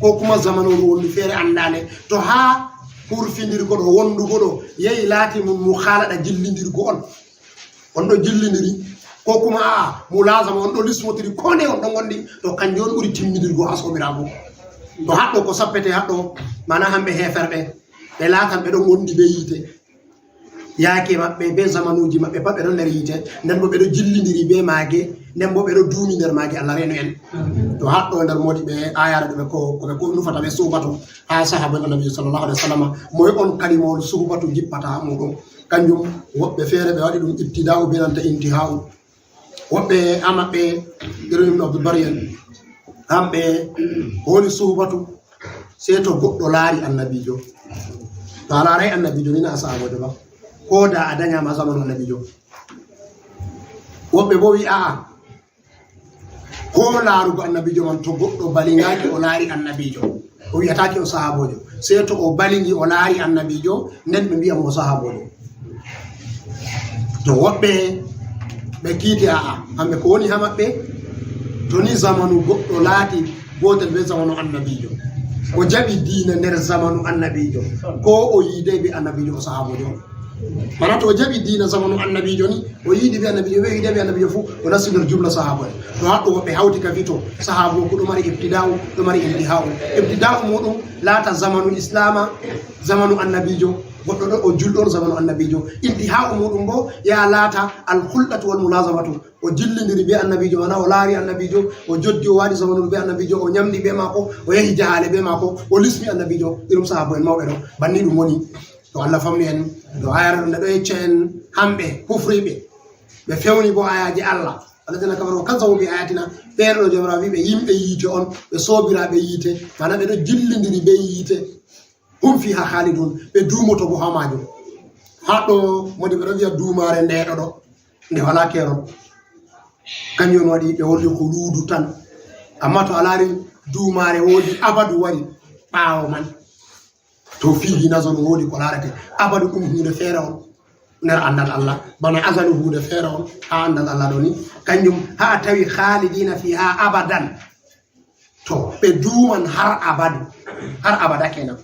koo kuma zamanuru wondu feere anndaande. To haa urfindirgo ɗo, wondugo ɗo, yehi laati mum mukhalaɗa, jillindirgo on, on ɗo jillindiri, koo kuma, a'a, mulaazama, on ɗo lismotiri, koo ndeye on ɗo ngondi, to kanjum on ɓuri timmidirgo haa soobiraagu. To haɗɗo ko sappetee haɗɗo, maana hamɓe heeferɓe, ɓe laatan ɓe ɗo ngondi bee yiite. Yaake maɓɓe bee zamanuuji maɓɓe pat ɓe ɗon nder yiite, nden bo ɓe ɗo jillindiri bee maage, nden bo ɓe ɗo duumi nder maage. Allah reenu en. To haɗɗo nder moodi ɓe ayare ɗo ɓe ko, ko ɓe ko nufata ɓe suhbatu haa sahaaba Annabi sallallahu alaihi wasallam. Moye on kalimawol suhbatu jippata haa muuɗum? Kanjum woɓɓe feere ɓe waɗi ɗum ibtidaa'u bee nanta intiha'u. Woɓɓe haa maɓɓe, irin Ibn Abdul Barri en, hamɓe ko woni suhbatu, sey to goɗɗo laari Annabiijo. To a laaray Annabiijo ni, na a sahaaboojo ba. Ko da a danyaama zamanu Annabiijo. Woɓɓe bo wi'a, a'a, ko laarugo Annabiijo man, to goɗɗo balingaaki o laari Annabiijo, o wi'ataake o sahaaboojo. Sey to o balingi o laari Annabiijo, nden ɓe mbi'a mo o sahaaboojo. To woɓɓe ɓe kiiti, a'a, hamɓe ko woni haa maɓɓe, to ni zamanu goɗɗo laati gootel bee zamanu Annabiijo, O jaɓi diina nder zamanu annabiijo. Ko o yiide be annabiijo o sahaabojo on. Mana to o jaɓi diina zamanu annabiijo ni, o yiidi be annabiijo, be yiide be annabiijo fu, o nasti nder jumla sahaabo en. To haɗɗo woɓɓe hawti ka fito, sahaabo ko ɗo mari ibtida'u, ɗo mari intiha'u. Ibtida'u muɗum laata zamanu islama, zamanu annabiijo, goɗɗo ɗo o julɗo on zamanu annabiijo. Intiha'u muɗum bo ya laata al khulɗatu wal mulazamatu. O jillindiri be annabiijo, mana o laari annabiijo, o joddi, o waɗi zamanu be annabiijo, o nyamdi be maako, o yahi jahaale be maako, o lismi annabiijo, irum sahaabo en mawɓe ɗo. Banni ɗum woni. To Allah famni en, to ayare ɗo nde ɗo yecca en hamɓe kufriiɓe. Ɓe fewni bo ayaaji Allah. Alladhina kafaru wa kazzabu bi ayatina. Ɓeeɗo ɗo Jawmiraawo wi ɓe yimɓe yiite on, ɓe soobiraaɓe yiite, mana ɓe ɗo jillindiri be yiite. Hum fiha khalidun, ɓe duumoto bo haa maajum. Haa ɗo modi ɓe ɗo wi'a duumaare nde ɗo ɗo, nde walaa keerol. Kanjum on waɗi ɓe wolli khuluudu tan. Amma to a laari duumaare woodi abadu wari ɓaawo man. To fihi nazarun woodi ko laarete. Abadu ɗum huunde feere on nder anndal Allah. Bana azalu huunde feere on haa anndal Allah ɗo ni. Kanjum haa a tawi khalidina fiha abadan. To ɓe duuman har abadu. Har abada kenan.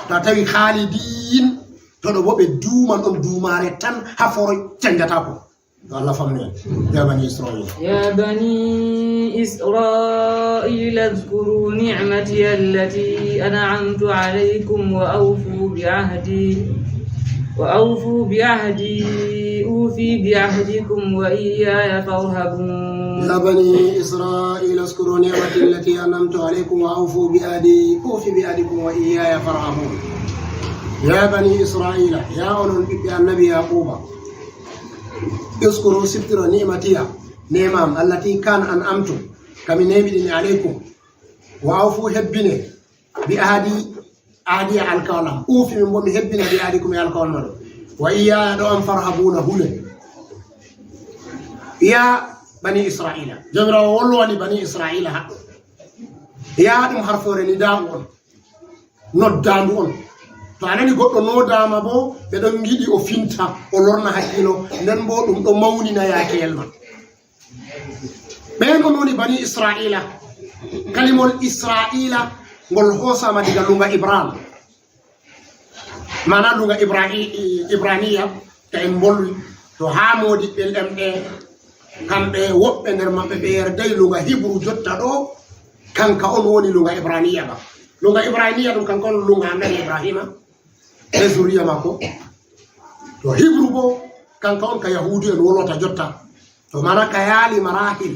To a tawi khalidin, to ɗo bo ɓe duuman on duumaare tan haa foroy canjataako. To Allah famni en. Ya bani Israil. يا بني إسرائيل اذكروا نعمتي التي أنعمت عليكم وأوفوا بعهدي وأوفوا بعهدي أوف بعهدكم وإياي فارهبون. يا بني إسرائيل اذكروا نعمتي التي أنعمت عليكم وأوفوا بعهدي أوف بعهدكم وإياي فارهبون. يا بني إسرائيل، ya onon ɓiɓɓe annabi Yaquba. Uskuru, siftiro, ni'matiya, neema am, allati kan an'amtu, ka mi neemiɗini, alaykum. Wa awfu, hebbine, bi ahdi, ahdi, alkawal am. Uufi, min bo mi hebbina, bi ahdikum, e alkawal maɗon. Wa iyyaya, ɗo am, farhabuna, hule. Ya bani Israila. Jawmiraawo wolwani bani Israila haɗɗo. Ya ɗum harfoore nida'u on. Noddaandu on. To a nani goɗɗo nodaama bo, ɓe ɗon ngiɗi o finta, o lorna hakkilo, nden bo ɗum ɗo mawnina yaakeyel man. Ɓen on woni bani Israila. Kalimol Israila ngol hoosaama diga lunga Ibran. Mana lunga Ibrani-, Ibraniya, to en mbolwi, to haa moodiɓɓe ɗemɗe, kamɓe woɓɓe nder maɓɓe ɓe yerday lunga Hibru jotta ɗo, kanka on woni lunga Ibraniya ba. Lunga Ibraniya ɗum kanka on lunga Annabi Ibrahima, e zuriya maako. To Hibru bo, kanka on ka Yahuudu en wolwata jotta. To mana ka yaali marahil,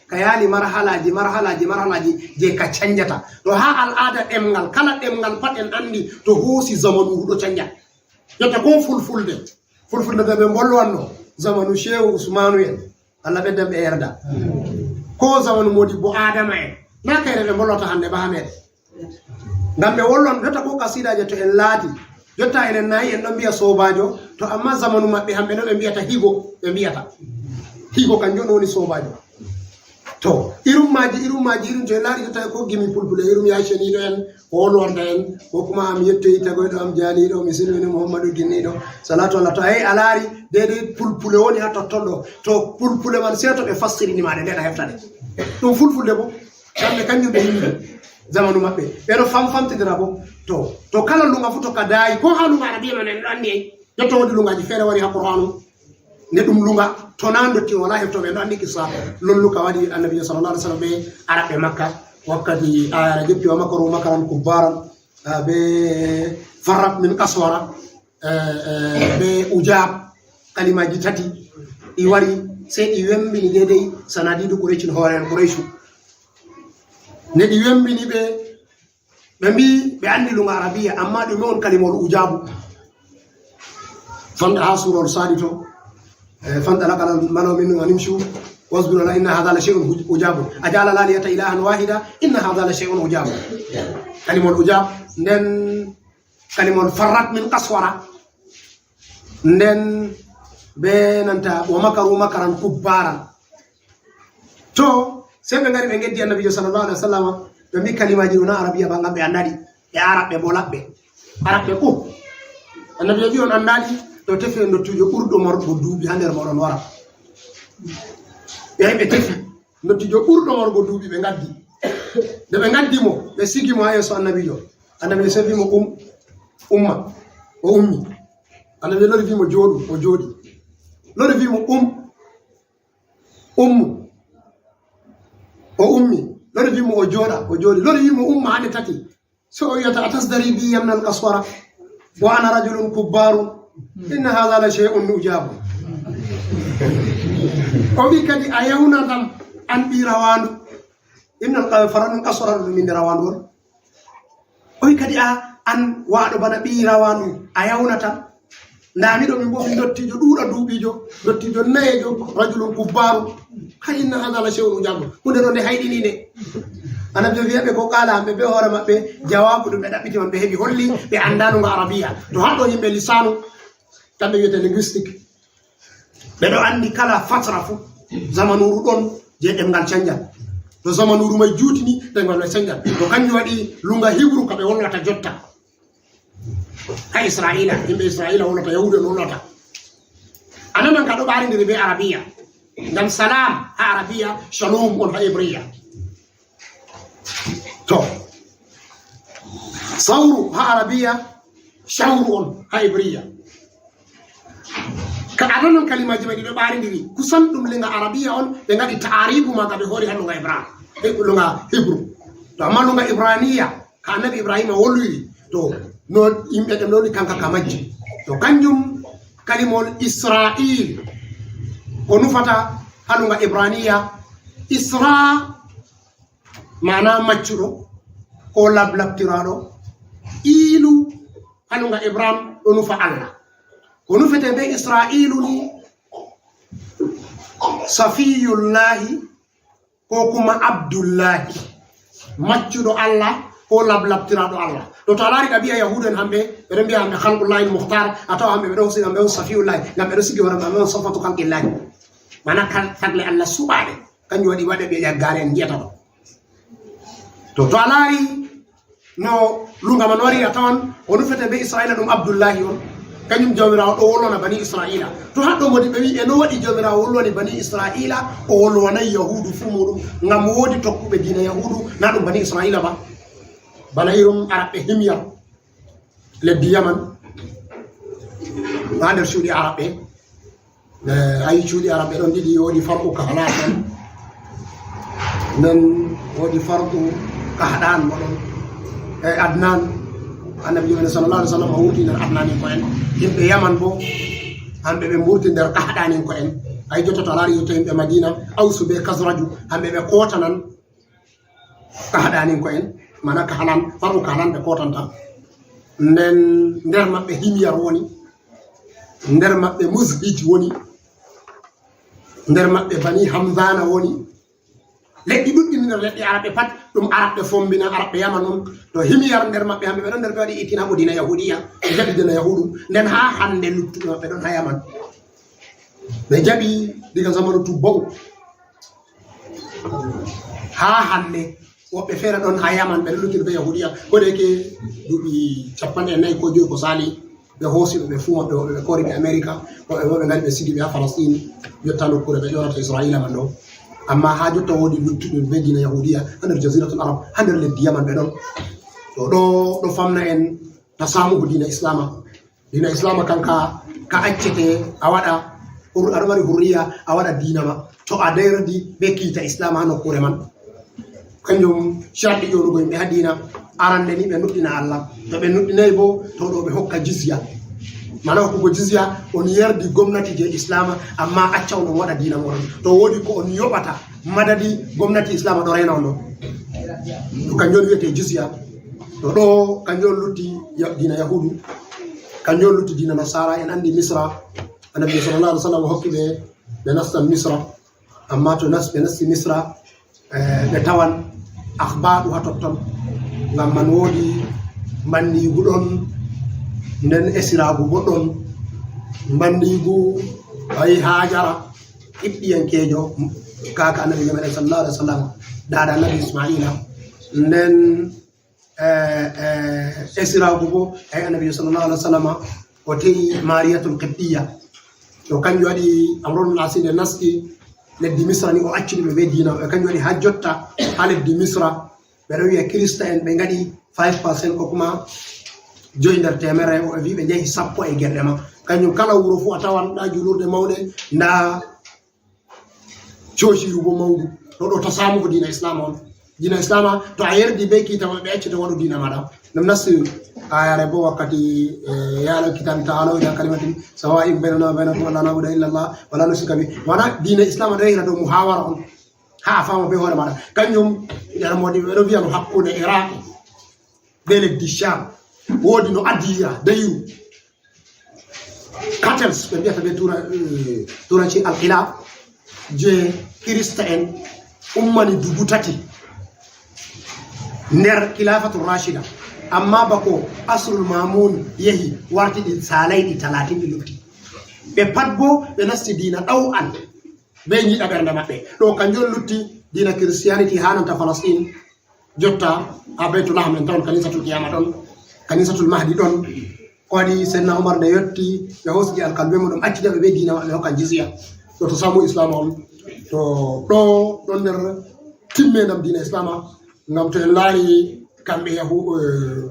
ka yaali marhalaji, marhalaji, marhalaji je ka canjata. To haa al'ada ɗemngal, kala ɗemngal pat en andi to hoosi zamanu ɗo canja. Jotta ko fulfulde, fulfulde ɓe ɓe mbolwanno zamanu Shehu Usmanu en. Allah ɓeddan ɓe yerda. Ko zamanu Modibbo Adama en. Na kayre ɓe mbolwata hande ba ha meɗen. Ngam ɓe wollon jotta ko kasidaje to en laati. Jotta enen nayi en ɗon mbiya sobajo, to amma zamanu maɓɓe hamɓe no ɓe mbiyata higo, ɓe mbiyata. Higo kanjum woni sobajo. To, irum maji, irum maji, irum je laari jotta ko gimi pulpule, irum ya ceniɗo en, ko wolwanta en, ko kuma am yettoyi tagoyɗo am jaaliɗo, mi silmini Muhammadu ginniɗo, salatu Allah. To ayi a laari, deydey pulpule woni ha totton ɗo. To pulpule man sey to ɓe fassirini ma ɗe, nden a hefta ɗe. Ɗum fulfulde bo. Kamɓe kanjum ɓe yimɓe zamanu maɓɓe. Ɓe ɗo famfamtidira bo. To, to kala lunga fu to ka daayi, ko ha lunga arabiya man en ɗo anndi en. Jotta woodi lungaji feere wari ha Qur'anu. Nde ɗum lunga, to na ndotti wala hefto ɓe ɗo anndi kissa. Lolluka waɗi Annabi sallallahu alaihi wasallam be Araɓɓe Makka. Wakkati ayara jeppi wa makaru makaran kubbaran, ah, be farrat min qaswara, eh, eh, be ujab, kalimaji tati. Ɗi wari, sey ɗi wembini deydey sanadidu Qurayshin, hoore en Qurayshu. Nde ɗi wembini ɓe, ɓe mbi, ɓe anndi lunga arabiya, amma ɗume on kalimol ujabu? Fan-, ha surol Sadi to, eh, فانطلق الملأ منهم أن امشوا واصبروا على إن هذا لشيء عجاب أجعل الآلهة إلها واحدا إن هذا لشيء عجاب. Kalimol ujab, nden kalimol farrat min qaswara. Nden be nanta wa makaru makaran kubbaran. To, sey ɓe ngari ɓe ngeddi Annabiijo sallallahu alaihi wasallam, ɓe mbi kalimaji ɗo na Arabiya ba, ngam ɓe andaa ɗi. E Araɓɓe bo laɓɓe. Araɓɓe ɓu. Annabiijo wi on andaa ɗi, to tefi ndottiijo ɓurɗo margo duuɓi ha nder mooɗon wara. Ɓe yahi ɓe tefi ndottiijo ɓurɗo margo duuɓi ɓe ngaddi. Nde ɓe ngaddi mo, ɓe sigi mo ha yeeso Annabiijo. Annabi so wi mo um, umma, o ummi. Annabi lori wi mo jooɗu, o jooɗi. Lori wi mo um, ummu, o ummi. Lori wi mo o jooɗa, o jooɗi. Lori wi mo umma hande tati. So o wiyata, "Atasdari bi yamna al-qaswara, wa ana rajulun kubbaru, inna hadha la shay'un ujabu." O wi kadi, "A yawnatam an ɓi rawandu." Inna al-qa-, faranun qaswara ɗum inde rawandu on. O wi kadi, "A, an waaɗo bana ɓi rawandu, a yawnatam?" Ndaa miɗo min mbo mi ndottiijo ɗuuɗa duuɓiijo, ndottiijo nayeejo, rajulun kubbaaru. Hay inna hadha la shay'un ujabu. Hunde ɗo nde hayɗini nde. Annabi wiya ɓe ko qaala hamɓe be hoore maɓɓe, jawaabu ɗum ɓe ɗaɓɓiti on ɓe heɓi holli ɓe anndaa luŋnga arabiya. To haɗɗo yimɓe lisaanu, kamɓe wiyete linguistique. Ɓe ɗo anndi kala fatra fu, zamanuuru ɗon je ɗemngal canjat. To zamanuuru may juutini, ɗemngal may canjat. To kanjum waɗi luŋnga Hibru ka ɓe wolwata jotta. Ha Isra'iila, yimɓe Isra'iila wolata, Yahuudu en wolata. A nanan ka ɗo ɓaarindiri be Arabiya. Ngam salaam ha Arabiya, shalom on ha Ibriya. To, sawru ha Arabiya, shawru on ha Ibriya. Ka a nanan kalimaaji may ɗi ɗo ɓaarindiri, kusan ɗum luŋnga Arabiya on, ɓe ngaɗi taaribu maaga ɓe hoori ha luŋnga Ibra-, eh, luŋnga Hibru. To amma luŋnga Ibraniya, ka Annabi Ibrahima wolwiri, to, no yimɓe ɓen ɗon kanka ka majji. To, kanjum kalimol Isra'il, ko nufata ha luŋnga Ibraniya, Isra, maana maccuɗo, ko lablabtiraaɗo, iilu ha luŋnga Ibrahim ɗo nufa Allah. Ko nufete be Isra'ilu ni, Safiyullahi, ko kuma Abdullahi, maccuɗo Allah, ko lablabtiraaɗo Allah. To, to a laari ɗabi'a Yahuudu en hamɓe, ɓe ɗon mbi'a hamɓe Khalqullahi Mukhtar, a tawa hamɓe ɓe ɗon sigi, hamɓe on Safiyullahi, ngam ɓe ɗon sigi hoore maɓɓe on Safatu Khalqillahi. Maana kal-, tagle Allah suɓaaɗe, kanjum waɗi waɗe ɓe ƴaggaare en ngi'ata ɗo. To, to a laari no luŋnga man wari, a tawan o nufete be Isra'iila ɗum Abdullahi on. Kanjum Jawmiraawo ɗo wolwana bani Isra'iila. To haɗɗo modi ɓe wi'i, e no waɗi Jawmiraawo wolwani bani Isra'iila, o wolwanay Yahuudu fuu muuɗum? Ngam woodi tokkuɓe diina Yahuudu, na ɗum bani Isra'iila ba. Bana irum Arabɓe Himyar, leddi Yaman, haa nder cuuɗi Arabɓe. Eh, ayi cuuɗi Arabɓe ɗon ɗiɗi, woodi Far'u Kahlan ɗon. Nden woodi Far'u Kahɗan mo ɗon. Eh, Adnan, Annabi men sallallahu alaihi wasallam o wurti nder Adnaninko'en. Yimɓe Yaman bo, hamɓe ɓe mburti nder Kahɗaninko'en. Ayi jotta to a laari jotta yimɓe Madina, Ausu be Kazraju, hamɓe ɓe kootanan Kahɗaninko'en, mana Kahlan, Far'u Kahlan ɓe kotanta. Nden nder maɓɓe Himyar woni, nder maɓɓe Muzhij woni, nder maɓɓe Bani Hamdana woni. Leɗɗi ɗuɗɗi nder leɗɗi Arabɓe pat, ɗum Arabɓe fombina, Arabɓe Yaman on. To Himyar nder maɓɓe, hamɓe ɓe ɗon nder ɓe waɗi itinaaɓu diina Yahudiya, ɓe jaɓi diina Yahudu. Nden haa hannde luttuɓe maɓɓe ɗon haa Yaman. Ɓe jaɓi diga zamanu Tubba'u. Haa hannde, woɓɓe feere ɗon haa Yaman, ɓe ɗon luttiri be Yahudiya. Ko de ke duuɓi capanɗe nayi ko joyi ko saali, ɓe hoosi ɓe, ɓe fuu maɓɓe, woɓɓe ɓe koori ɓe Amerika, woɓɓe bo ɓe ngari ɓe sigi ɓe haa Falastin, jotta nokkuure ɓe ƴoonata Isra'iila man ɗo. Ammaa haa jotta woodi luttuɓe be diina Yahudiya haa nder Jaziratul Arab, haa nder leddi Yaman ɓe ɗon. To ɗo, ɗo famna en tasamuhu diina Islaama. Diina Islaama kan ka, ka accete a waɗa, hur-, aɗa mari hurriya a waɗa diina ma. To a dardi be kiita Islaama haa nokkuure man. Kanjum sharɗi ƴoonugo yimɓe haa diina. Arande ni ɓe nuɗɗina Allah. To ɓe nuɗɗinaay bo, to ɗo ɓe hokka jizya. Mana hokkugo jizya, on yardi gomnati je Islaama, amma acca on on waɗa diina mooɗon. To woodi ko on yoɓata, madadi gomnati Islaama ɗo reena on ɗo. To kanjum on wiyete jizya. To ɗo kanjum on lutti ya-, diina Yahuudu. Kanjum on lutti diina Nasaara. En anndi Misra, Annabi sallallahu alaihi wasallam hokki ɓe, ɓe nastan Misra. Amma to nas-, ɓe nasti Misra, eh, ɓe tawan akhbaaru haa totton. Ngam man woodi mbandiigu ɗon, nden esiraagu bo ɗon. Mbandiigu wayi Haajara, Qibtiyankeejo, kaaka Annabi meɗen sallallahu alaihi wasallam, daada Annabi Ismaila. Nden eh, eh, esiraagu bo, eh, Annabi sallallahu alaihi wasallam, o te'i Mariyatul Qibtiyya. To kanjum waɗi Amru ibn al-As nde nasti leddi Misra ni, o accini ɓe be diina. E kanjum waɗi haa jotta haa leddi Misra, ɓe ɗo wi'a Kirista en ɓe ngaɗi Five percent ko kuma joyi nder temere, o wi ɓe njehi sappo e gerɗe ma. Kanjum kala wuro fu a tawan nda julurde mawɗe, nda cociru bo mawdu. Ɗo ɗo tasamu ko diina Islam on. Diina Islam to a yerdi be kiita maɓɓe, accete waɗu diina maɗa. Ɗum nasti ayare bo wakkati, eh, ya ahlal kitabi ta'alaw ila kalimatin sawa'in baynana wa baynakum alla na'buda illa Allah wa la nushrika bi. Wana diina Islam ɗo yahira dow muhawara on. Ha a fama be hoore maɗa. Kanjum yar modi ɓe ɗo wiya no hakkunde Iraq be leddi Sham. Wodi no adira dayru. Cartels ɓe mbiyata be tura-, eh, turanci alkhilaf je Kirista en ummani dubu tati nder khilafatu rashida. Amma bako asrul mamun yehi warti ɗi salai ɗi talatin ɗi lutti. Ɓe pat bo ɓe nasti diina ɗaw an be nyiɗa ɓernde maɓɓe. Ɗo kanjum lutti diina Christianity ha nanta Falastin. Jotta ha Baytul Laham en tawon kanisatul Qiyama ɗon, kanisatul Mahdi ɗon. Ko waɗi Seydina Umar nde yotti, ɓe hosgi alkalbe muɗum, accita ɓe be diina maɓɓe, hokkan jizya. Ɗo to samu Islam on, to ɗo ɗon nder timme ndam diina Islama. Ngam to en laari kamɓe Yahu-, eh,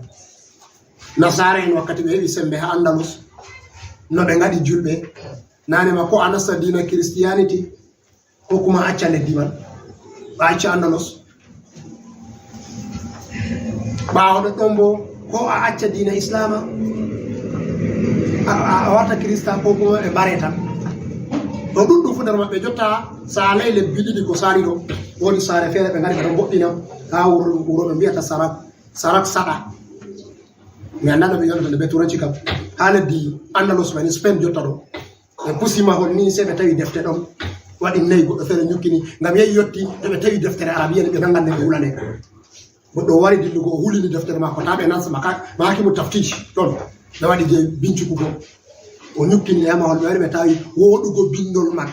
Nasara en wakkati ɓe heɓi sembe ha Andalus, no ɓe ngaɗi julɓe. Nane ma ko a nasta diina Christianity, ko kuma a acca leddi man, a acca Andalus. Ɓaawo ɗoɗɗon bo, ko a acca diina Islama, a, a, a warta Kirista, ko kuma ɓe mbare tan. Ɗo ɗuɗɗum fu nder maɓɓe jotta, sa ley lebbi ɗiɗi ko sali ɗo, wodi saare feere ɓe ngari ɓe ɗon mboɗɗina, ha wuro, wuro ɓe mbiyata Sarak, Sarak Saɗa. Mi anndaa no ɓe yonata nde be turanci kam. Ha leddi Andalus bani Spain jotta ɗo. Ɓe pusi mahol ni, sey ɓe tawi defte ɗon waɗi nayi, goɗɗo feere nyukkini, ngam yehi yotti, to ɓe tawi deftere Arabiya ni, ɓe nangan nde ɓe wula nde. Goɗɗo wari dillugo, o hulini deftere maako, ta ɓe nasta maka-, mahakimu taftish ɗon. Ɓe waɗi je bincukugo. O nyukkini nde ha mahol, ɓe wari ɓe tawi woɗugo bindol man.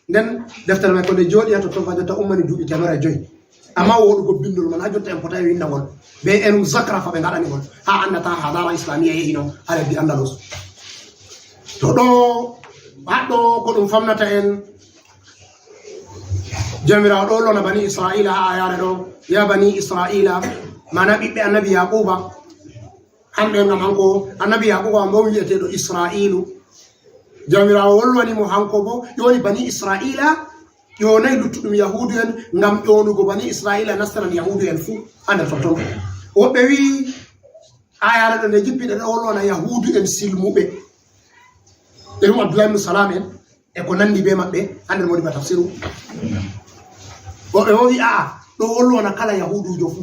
Nden deftere mai ko nde jooɗi ha totton, fa jotta ummani duuɓi teemere e joyi. Amma woɗugo bindol man ha jotta en potai windagol. Be enum zakrafa ɓe ngaɗani ngol. Ha annata hadara Islamiya yehino ha leddi Andalus. To ɗo, haɗɗo ko ɗum famnata en, Jawmiraawo ɗo lona bani Isra'ila ha ayare ɗo, ya bani Isra'ila, mana ɓiɓɓe annabi Yaquba. Hamɓe ngam hanko annabi Yaquba on bo wi'eteeɗo Isra'ilu. Jawmiraawo wolwani mo hanko bo, ƴoni bani Isra'ila, ƴonay luttuɗum Yahuudu'en, ngam ƴonugo bani Isra'ila nastanan Yahuudu'en fuu ha nder totton. Woɓɓe wi'i, ayare ɗo nde jippi ɗe ɗo wolwana Yahuudu'en silmuɓe. Irin Abdullahi ibn Salam en, e ko nandi be maɓɓe, ha nder Modibo Tafsiru. Woɓɓe bo wi'i, a'a, ɗo wolwana kala Yahuudujo fu,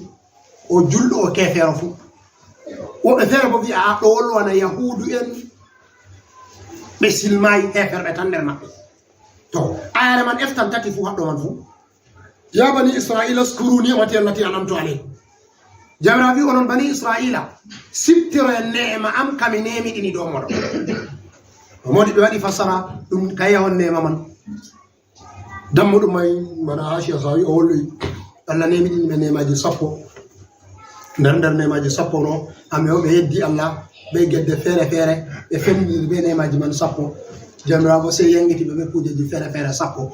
o julɗo, o kefeero fu. Woɓɓe feere bo wi'i, a'a, ɗo wolwana Yahuudu'en ɓe silmaayi, heeferɓe tan nder maɓɓe. To, ayare man eftan tati fu haɗɗo man fu. Ya bani Isra'ila, uskuru ni'mati allati an'amtu alaykum. Jawmiraawo wi'i, onon bani Isra'ila, siftoroyen neema am ka mi neemiɗini dow mooɗon. O moodi ɓe waɗi fassara ɗum ka yahon neema man. Dammuɗum mai, bana Hashiya Sawi o holli, Allah neemiɗini ɓe neemaaji sappo. Nder, nder neemaaji sappo no, hamɓe o ɓe yeddi Allah be gedde feere feere, ɓe fendindiri be neemaaji man sappo. Jawmiraawo sey yangiti ɓe be kuujeji feere feere sappo.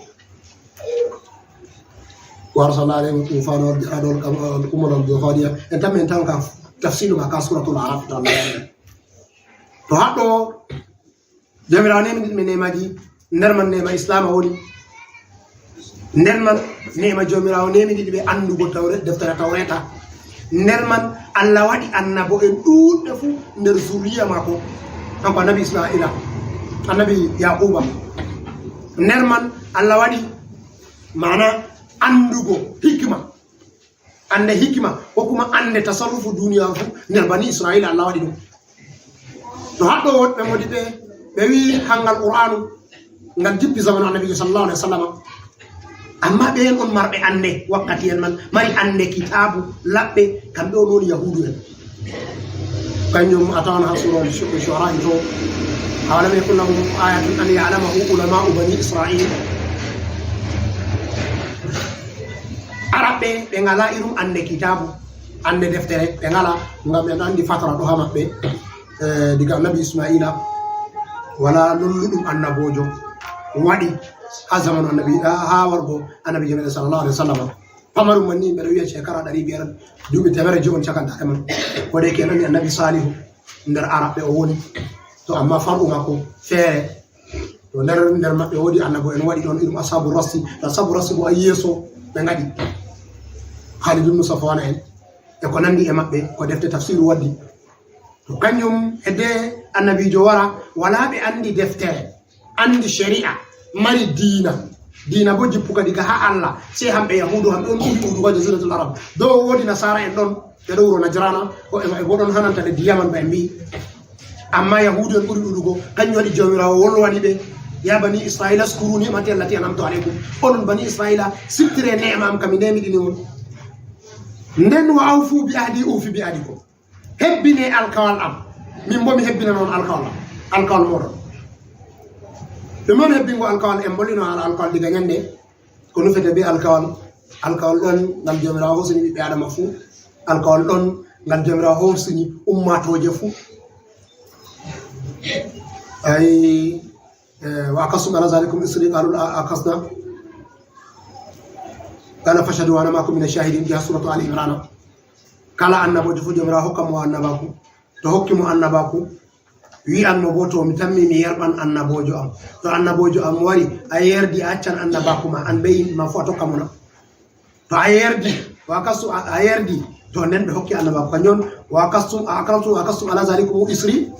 Wa arsalna alayhim tufana wal jarada wal qam-, wal qumala wal dafadiya. En tan, en tan ka tafsiru ma ka suratul Araf tan. To haɗɗo Jawmiraawo neemiɗini ɓe neemaaji, nder man neema Islaama woni. Nder man neema Jawmiraawo neemiɗini ɓe anndugo Tawre-, deftere Tawreeta. Nder man Allah waɗi annabo'en ɗuuɗɓe fuu nder zurriya maako, kanko annabi Ismaa'ila, annabi Yaaquuba. Nder man Allah waɗi, maana, anndugo hikma. Annde hikima, ko kuma annde tasarrufu duniyaaru fuu, nder bani Isra'iila Allah waɗi ɗum. To haɗɗo woɗɓe moodi ɓe, ɓe wi'i hangal Qur'aanu, ngal jippi zamanu Annabiijo sallallahu alaihi wasallam. Amma ɓe en on marɓe annde wakkati en man, mari annde kitaabu laɓɓe, kamɓe on woni Yahuudu en. Kanjum a tawan ha suura Shu-, Shu'ara'i to, "Awalam yakun lahum ayatun an ya'lamahu ulama'u bani Isra'il." Araɓɓe ɓe ngala irum annde kitaabu, annde deftere, ɓe ngala, ngam en anndi fatara ɗo ha maɓɓe, eh, diga Annabi Isma'iila, wala lolluɗum annaboojo waɗi ha zamanu Annabi, ha, ha wargo Annabiijo meɗen sallallahu alaihi wasallam. Pamarum man ni, mbeɗa wiya shekara ɗari biyar, duuɓi teemere joyi on cakantaare man. Ko ɗe ke nani Annabi Salihu nder Arabɓe o woni. To amma far'u makko feere. To nder, nder maɓɓe woodi annabo en waɗi ɗon irum Ashabu Rassi. To Ashabu Rassi bo a yeeso ɓe ngaɗi. Khalid ibn Safwan en. E ko nandi e maɓɓe, ko defte tafsiru waddi. To kanjum hedde annabiijo wara, wala ɓe andi deftere, andi shari'a, mari diina. Diina bo jippuka diga ha Allah, sey hamɓe Yahuudu, hamɓe on ɓuri ɗuuɗugo jaziratul Arab. Dow woodi Nasaara en ɗon, ɓe ɗo wuro Najrana, ko e maɓɓe bo ɗon hananta leddi Yaman ba en mbi'i. Amma Yahuudu en ɓuri ɗuuɗugo, kanjum waɗi Jawmiraawo wolwani ɓe, "Ya bani Israila, uskuru ni'mati allati an'amtu alaykum." Onon bani Israila, siftire neema am ka mi neemiɗini on. Nden, "Wa awfu bi ahdi ufi bi ahdikum." Hebbine alkawal am, min bo mi hebbinan on alkawal am, alkawal moɗon. Ɗume on hebbingo alkawal? En mbolino haala alkawal diga nyande ko nufete be alkawal. Alkawal ɗon ngal Jawmiraawo hosini ɓiɓɓe Adama fuu. Alkawal ɗon ngal Jawmiraawo hosini ummaatooje fuu. Ay, eh, "Wa aqastum ala zalikum isri qalu a-, aqasna." Qala fashhadu wa ana ma'akum mina shahidin, jeyaa suratu Ali Imrana. Kala annaboojo fuu Jawmiraawo hokkan mo annabaaku. To hokki mo annabaaku, wi'an mo bo, "To mi tammi mi yerɓan annaboojo am." To annaboojo am wari, a yerdi a accan annabaaku ma, an be yimɓe ma fuu a tokka mo na? To a yerdi, wa kastu a, a yerdi, to nden ɓe hokki annabaaku. Kanjum on, wa kastu, a kastu, wa kastu ala zalikum isri.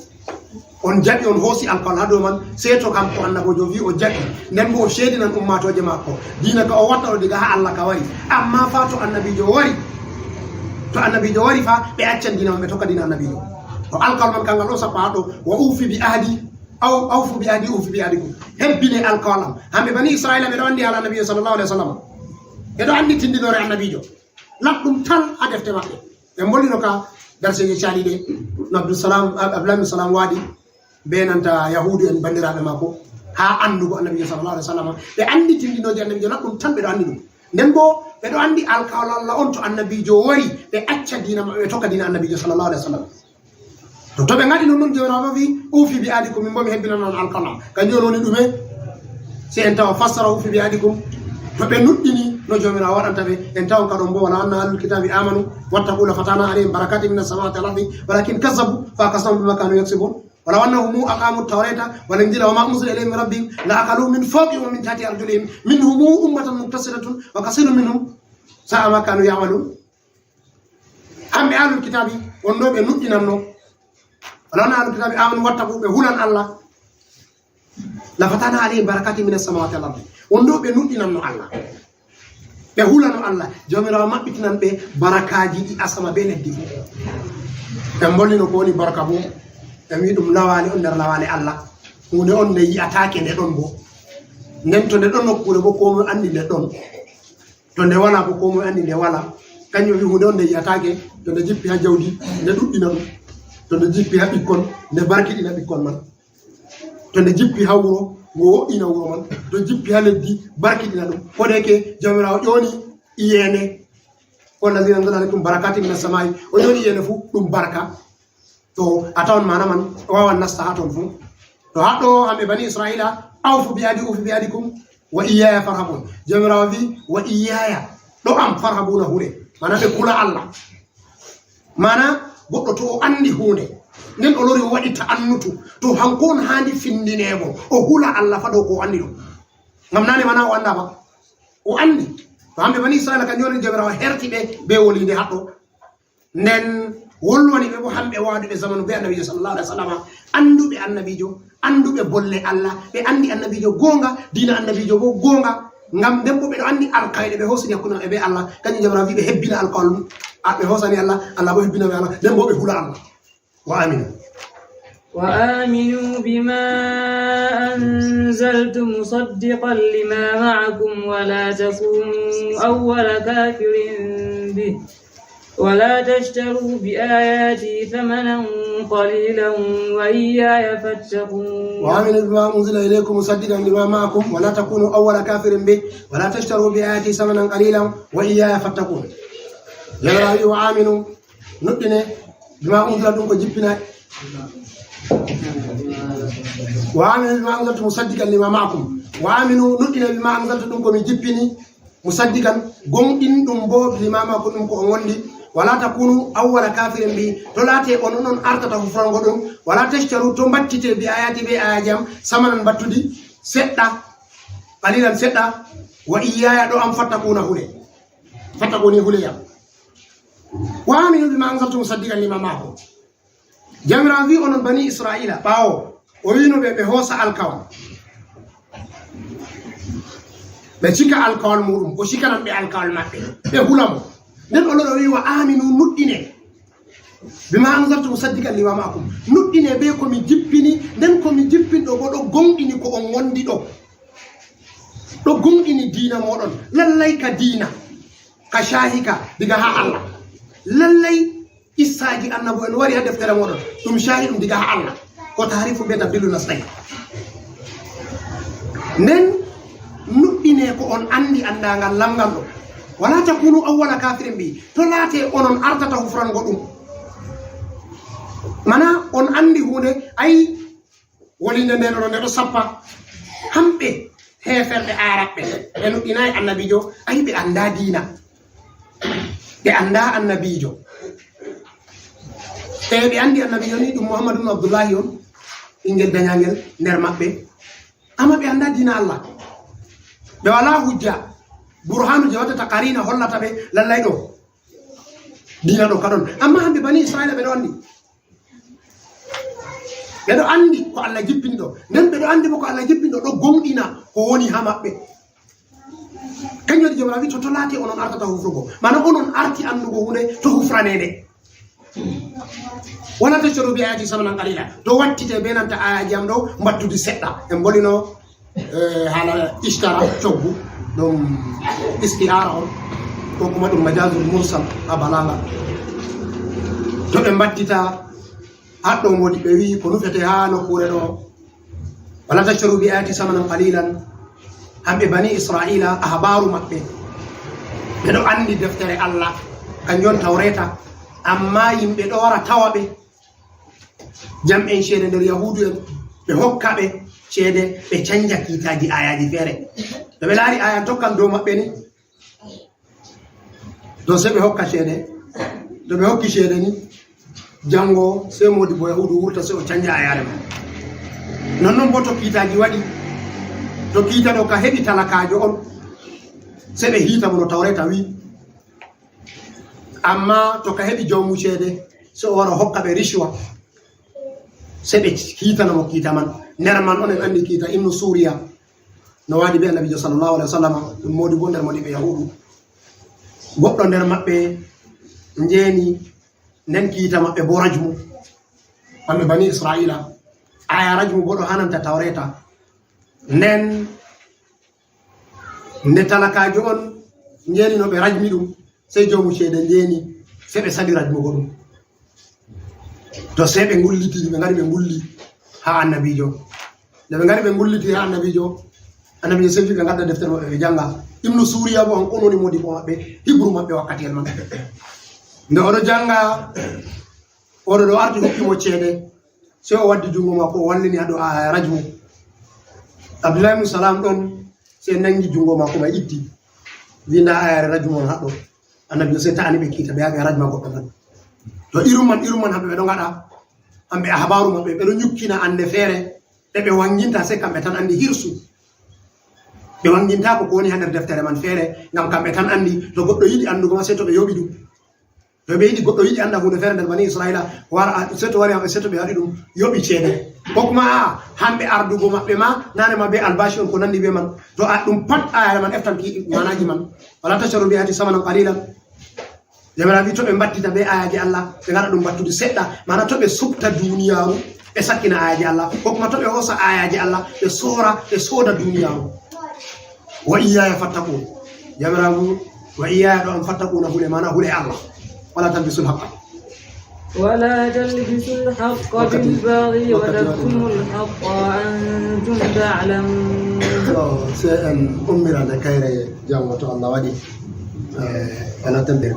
On jaɓi, on hoosi alkawal haa dow man, sey to kam ko annaboojo o wi'i o jaɓi, nden bo o ceedinan ummaatooje maako. Diina ka o watta ɗo diga haa Allah ka wari. Amma fa to annabiijo wari, to annabiijo wari fa, ɓe accan diina man, ɓe tokka diina annabiijo. To alkawal man kangal ɗon sappa haa ɗo, "Wa ufi bi ahdi, aw, awfu bi ahdi, ufi bi ahdikum." Hebbine alkawal am. Hamɓe bani Israila ɓe ɗo andi haala annabiijo sallallahu alaihi wasallam. Ɓe ɗo andi tindinoore annabiijo. Laɓɗum tal haa defte maɓɓe. Ɓe mbolino ka darseeje caaliiɗe no Abdul Salam, Ab-, Abdullah bin Salam waɗi be nanta Yahuudu en banndiraaɓe maako haa anndugo annabiijo sallallahu alaihi wasallam. Ɓe andi tindinooje annabiijo laɓɗum tan, ɓe ɗo andi ɗum. Nden bo ɓe ɗo andi alkawal Allah on, to annabiijo wari, ɓe acca diina maɓɓe, ɓe tokka diina annabiijo sallallahu alaihi wasallam. To, to ɓe ngaɗi non, non Jawmiraawo wi, "Ufi bi ahdikum, min bo mi hebbinan on alkawal am." Kanjum on woni ɗume? Sey en tawa fassara "ufi bi ahdikum." To ɓe nuɗɗini no Jawmiraawo waɗanta ɓe, en tawan ka ɗon bo, "Walaw anna ahlal kitabi amanu wattaqu lafatahna alayhim barakatin minas samawati wal ardi, walakin kazzabu fa akhaznahum bima kanu yaksibun. Walaw annahum aqamu tawrata wal injila wama unzila ilayhim min rabbihim la akalu min fawqihim wa min tahti arjulihim, minhum ummatan muqtasidatun wa kathirun minhum sa'a ma kanu ya'malun." Hamɓe ahlul kitabi, on ɗo ɓe nuɗɗinanno. Walaw anna ahlal kitabi amanu wattaqu, ɓe hulan Allah. Lafatahna alayhim barakatin minas samawati wal ardi. On ɗo ɓe nuɗɗinanno Allah. Ɓe hulano Allah. Jawmiraawo maɓɓitinan ɓe barakaaji ɗi asama be leddi fuu. En mbolino ko woni barka bo. En wi'i ɗum lawaale on nder lawaale Allah. Huunde on nde yi'ataake nde ɗon bo. Nden to nde ɗon nokkuure bo, koo moy andi nde ɗon. To nde wala bo, koo moy andi nde wala. Kanjum wi huunde on nde yi'ataake, to nde jippi haa jawdi, nde ɗuɗɗina ɗum. To nde jippi haa ɓikkon, nde barkiɗina ɓikkon man. To nde jippi haa wuro, ngo wo'ina wuro man. To jippi haa leddi, barkiɗina ɗum. Ko de ke Jawmiraawo ƴooni iyeende. "Huwa allazi anzala alaykum barakatin minas samai." O ƴooni iyeende fuu ɗum barka. To a tawan maana man, o waawan nasta haa ton fuu. To haa ɗo, hamɓe bani Israila, "Awfu bi ahdi, ufi bi ahdikum, wa iyyaya farhabun." Jawmiraawo wi, "Wa iyyaya," ɗo am, "farhabuna," hure. Maana ɓe kula Allah. Maana goɗɗo to o andi huunde, nden o lori o waɗi ta'annutu, to hanko on haandi findine mo, o hula Allah fa dow ko o andi ɗum. Ngam naane maana o anda ba. O andi. To hamɓe bani Israila kanjum woni Jawmiraawo herti ɓe be woliinde haa ɗo. Nden wolwani ɓe bo hamɓe waduɓe zamanu be annabiijo sallallahu alaihi wasallam, anduɓe annabiijo, anduɓe bolle Allah, ɓe andi annabiijo goonga, diina annabiijo bo goonga. Ngam nden bo ɓe ɗo andi alkayɗe ɓe hosini hakkunde maɓɓe be Allah, kanjum Jawmiraawo wi ɓe hebbina alkawal mum. A, ɓe hosani Allah, Allah bo hebbina ɓe Allah, nden bo ɓe hula Allah. Wa aminu. وآمنوا بما أنزلت مصدقا لما معكم ولا تكونوا أول كافر به ولا تشتروا بآياتي ثمنا قليلا وإياي فاتقون. وآمنوا بما أنزل إليكم مصدقا لما معكم ولا تكونوا أول كافر به ولا تشتروا بآياتي ثمنا قليلا وإياي فاتقون. Jawmiraawo wi, "Wa aminu," nuɗɗine, "bima unzila," ɗum ko jippina. "Wa aminu bima anzaltu musaddiqan lima ma'akum." "Wa aminu," nuɗɗine, "bima anzaltu," ɗum ko mi jippini, Musaddiqan, gonɗin ɗum bo limamakum ɗum ko on wondi. Wala takunu awwala kafirin bi, to laate on onon artata hufrango ɗum. Wala tashtaru, to mbattite bi ayati be ayaji am samanan mbattudi seɗɗa, qalilan seɗɗa. Wa iyyaya, ɗo am fattakuna hule. Fattakuni hule yam. Wa aminu bima anzaltu musaddiqan lima ma'akum. Jawmiraawo wi'i onon bani Isra'iila, ɓaawo o wi'no ɓe ɓe hoosa alkawal, ɓe cika alkawal muuɗum, o cikanan ɓe alkawal maɓɓe, ɓe hula mo. Nden o loro wi'i, "Wa aaminu, nuɗɗine. Bima anzaltu musaddiqan lima ma'akum. Nuɗɗine bee ko mi jippini, nden ko mi jippinɗo bo ɗo gonɗini ko on ngondi ɗo. Ɗo gonɗini diina mooɗon. Lallay ka diina, ka caahi ka diga haa Allah. Lallay Issaaji annabo'en wari haa deftere mooɗon, ɗum caahi ɗum diga haa Allah. Ko taarifu be tabdillu nastay. Nden nuɗɗine ko on anndi anndaangal lamngal ɗo. Wala takunu awwala kafirin bi, to laate onon artata hufrango ɗum." Mana on anndi huunde, ay, wolinde nde ɗo, nde ɗo sappa. Hamɓe heeferɓe Aarabɓe, ɓe nuɗɗinaay annabiijo, ay, ɓe anndaa diina. Ɓe anndaa annabiijo. E ɓe anndi annabiijo ni ɗum Muhammadu ibn Abdullahi on, ɓinngel dañaangel nder maɓɓe. Amma ɓe anndaa diina Allah. Ɓe walaa hujja, burhaanu je waɗata qariina hollata ɓe lallay ɗo diina ɗo ka ɗon. Amma hamɓe bani Isra'iila ɓe ɗo anndi. Ɓe ɗo anndi ko Allah jippini ɗo. Nden ɓe ɗo anndi bo ko Allah jippini ɗo, ɗo gonɗina ko woni haa maɓɓe. Kanjum waɗi Jawmiraawo wi'i, "To, to laate onon artata hufrugo." Mana onon arti anndugo huunde to hufranee nde. Wala tashtaru bi ayati samanan qalila. To wattite be nanta ayaaji am ɗo mbattudi seɗɗa. En mbolino, eh, haala ishtara, coggu, ɗum isti'ara on, ko kuma ɗum majazul mursal a balaga. To ɓe mbattita, haɗɗo modi ɓe wi'i ko nufete haa nokkuure ɗo, "Wala tashtaru bi ayati samanan qalilan." Hamɓe bani Isra'iila, ahbaaru maɓɓe, ɓe ɗo anndi deftere Allah, kanjum on Tawreeta, amma yimɓe ɗo wara tawa ɓe, jam'en ceede nder Yahuudu'en, ɓe hokka ɓe ceede, ɓe canja kiitaaji aayaaji feere. To ɓe laari aaya tokkan dow maɓɓe ni, to sey ɓe hokka ceede. To ɓe hokki ceede ni, janngo sey moodi bo Yahuudu wurta, sey o canja ayaare man. Nonnon bo to kiitaaji waɗi, to kiita ɗo ka heɓi talakaajo on, sey ɓe hiita mo no Tawreeta wi'i. Amma to ka heɓi joomu ceede, sey o wara o hokka ɓe rishwa, sey ɓe kiitana mo kiita man. Nder man on en anndi kiita Ibnu Suuriya, no waɗi be Annabiijo sallallahu alaihi wasallam, ɗum moodi bo nder moodi ɓe Yahuudu. Goɗɗo nder maɓɓe njeeni, nden kiita maɓɓe bo rajmu, kamɓe bani Isra'iila. Aya rajmu bo ɗo haa nanta Tawreeta. Nden nde talakaajo on njeeni no ɓe rajmi ɗum, sey joomu ceede njeeni, sey ɓe saɗi rajmugo ɗum. To sey ɓe ngulliti, ɓe ngari ɓe ngulli haa Annabiijo. Nde ɓe ngari ɓe ngulliti haa Annabiijo, Annabiijo sey ɓe ngadda deftere maɓɓe ɓe jannga. Ibnu Suuriya bo, hanko on woni moodi ko maɓɓe, hibru maɓɓe wakkatiyel man. Nde oɗo jannga, oɗo ɗo arti hokki mo ceede, sey o waddi junngo maako, o wallini haa dow aya rajmu. Abdullahi ibn Salam ɗon, sey nangi junngo maako mai itti. Wi'i, "Nda ayare rajmu on haɗɗo." Annabiijo sey ta'ani ɓe kiita, ɓe yaha ɓe rajma goɗɗo man. To irum man, irum man hamɓe ɓe ɗo ngaɗa, hamɓe ahbaaru maɓɓe, ɓe ɗo nyukkina annde feere, ɗe ɓe wanginta, sey kamɓe tan anndi hirsu. Ɓe wangintaako ko woni haa nder deftere man feere, ngam kamɓe tan anndi. To goɗɗo yiɗi anndugo ma, sey to ɓe yoɓi ɗum. To ɓe yiɗi, goɗɗo yiɗi annda huunde feere nder bani Isra'iila, wara, a, sey to wari, sey to ɓe waɗi ɗum, yoɓi ceede. Ko kuma, a, hamɓe ardugo maɓɓe ma, naane ma be albashi on ko nanndi be man. To a, ɗum pat ayare man eftan ki maanaaji man. "Wala tashtaru bi ayati samanan qalilan." Jawmiraawo wi'i to ɓe mbattita be ayaaji Allah, ɓe ngaɗa ɗum mbattudi seɗɗa, maana to ɓe suɓta duniyaaru, ɓe sakkina ayaaji Allah, ko kuma to ɓe hoosa ayaaji Allah, ɓe soora, ɓe sooda duniyaaru. "Wa iyyaya fattaqun." Jawmiraawo, "Wa iyyaya" ɗo am, "fattaquna" hule, maana hule Allah. "Wala talbisul haqqa." ولا تلبسوا الحق بالباطل وتكتموا الحق وأنتم تعلمون. To, sey en ummira nde kayre janngo to Allah waɗi. Eh, wala tambe.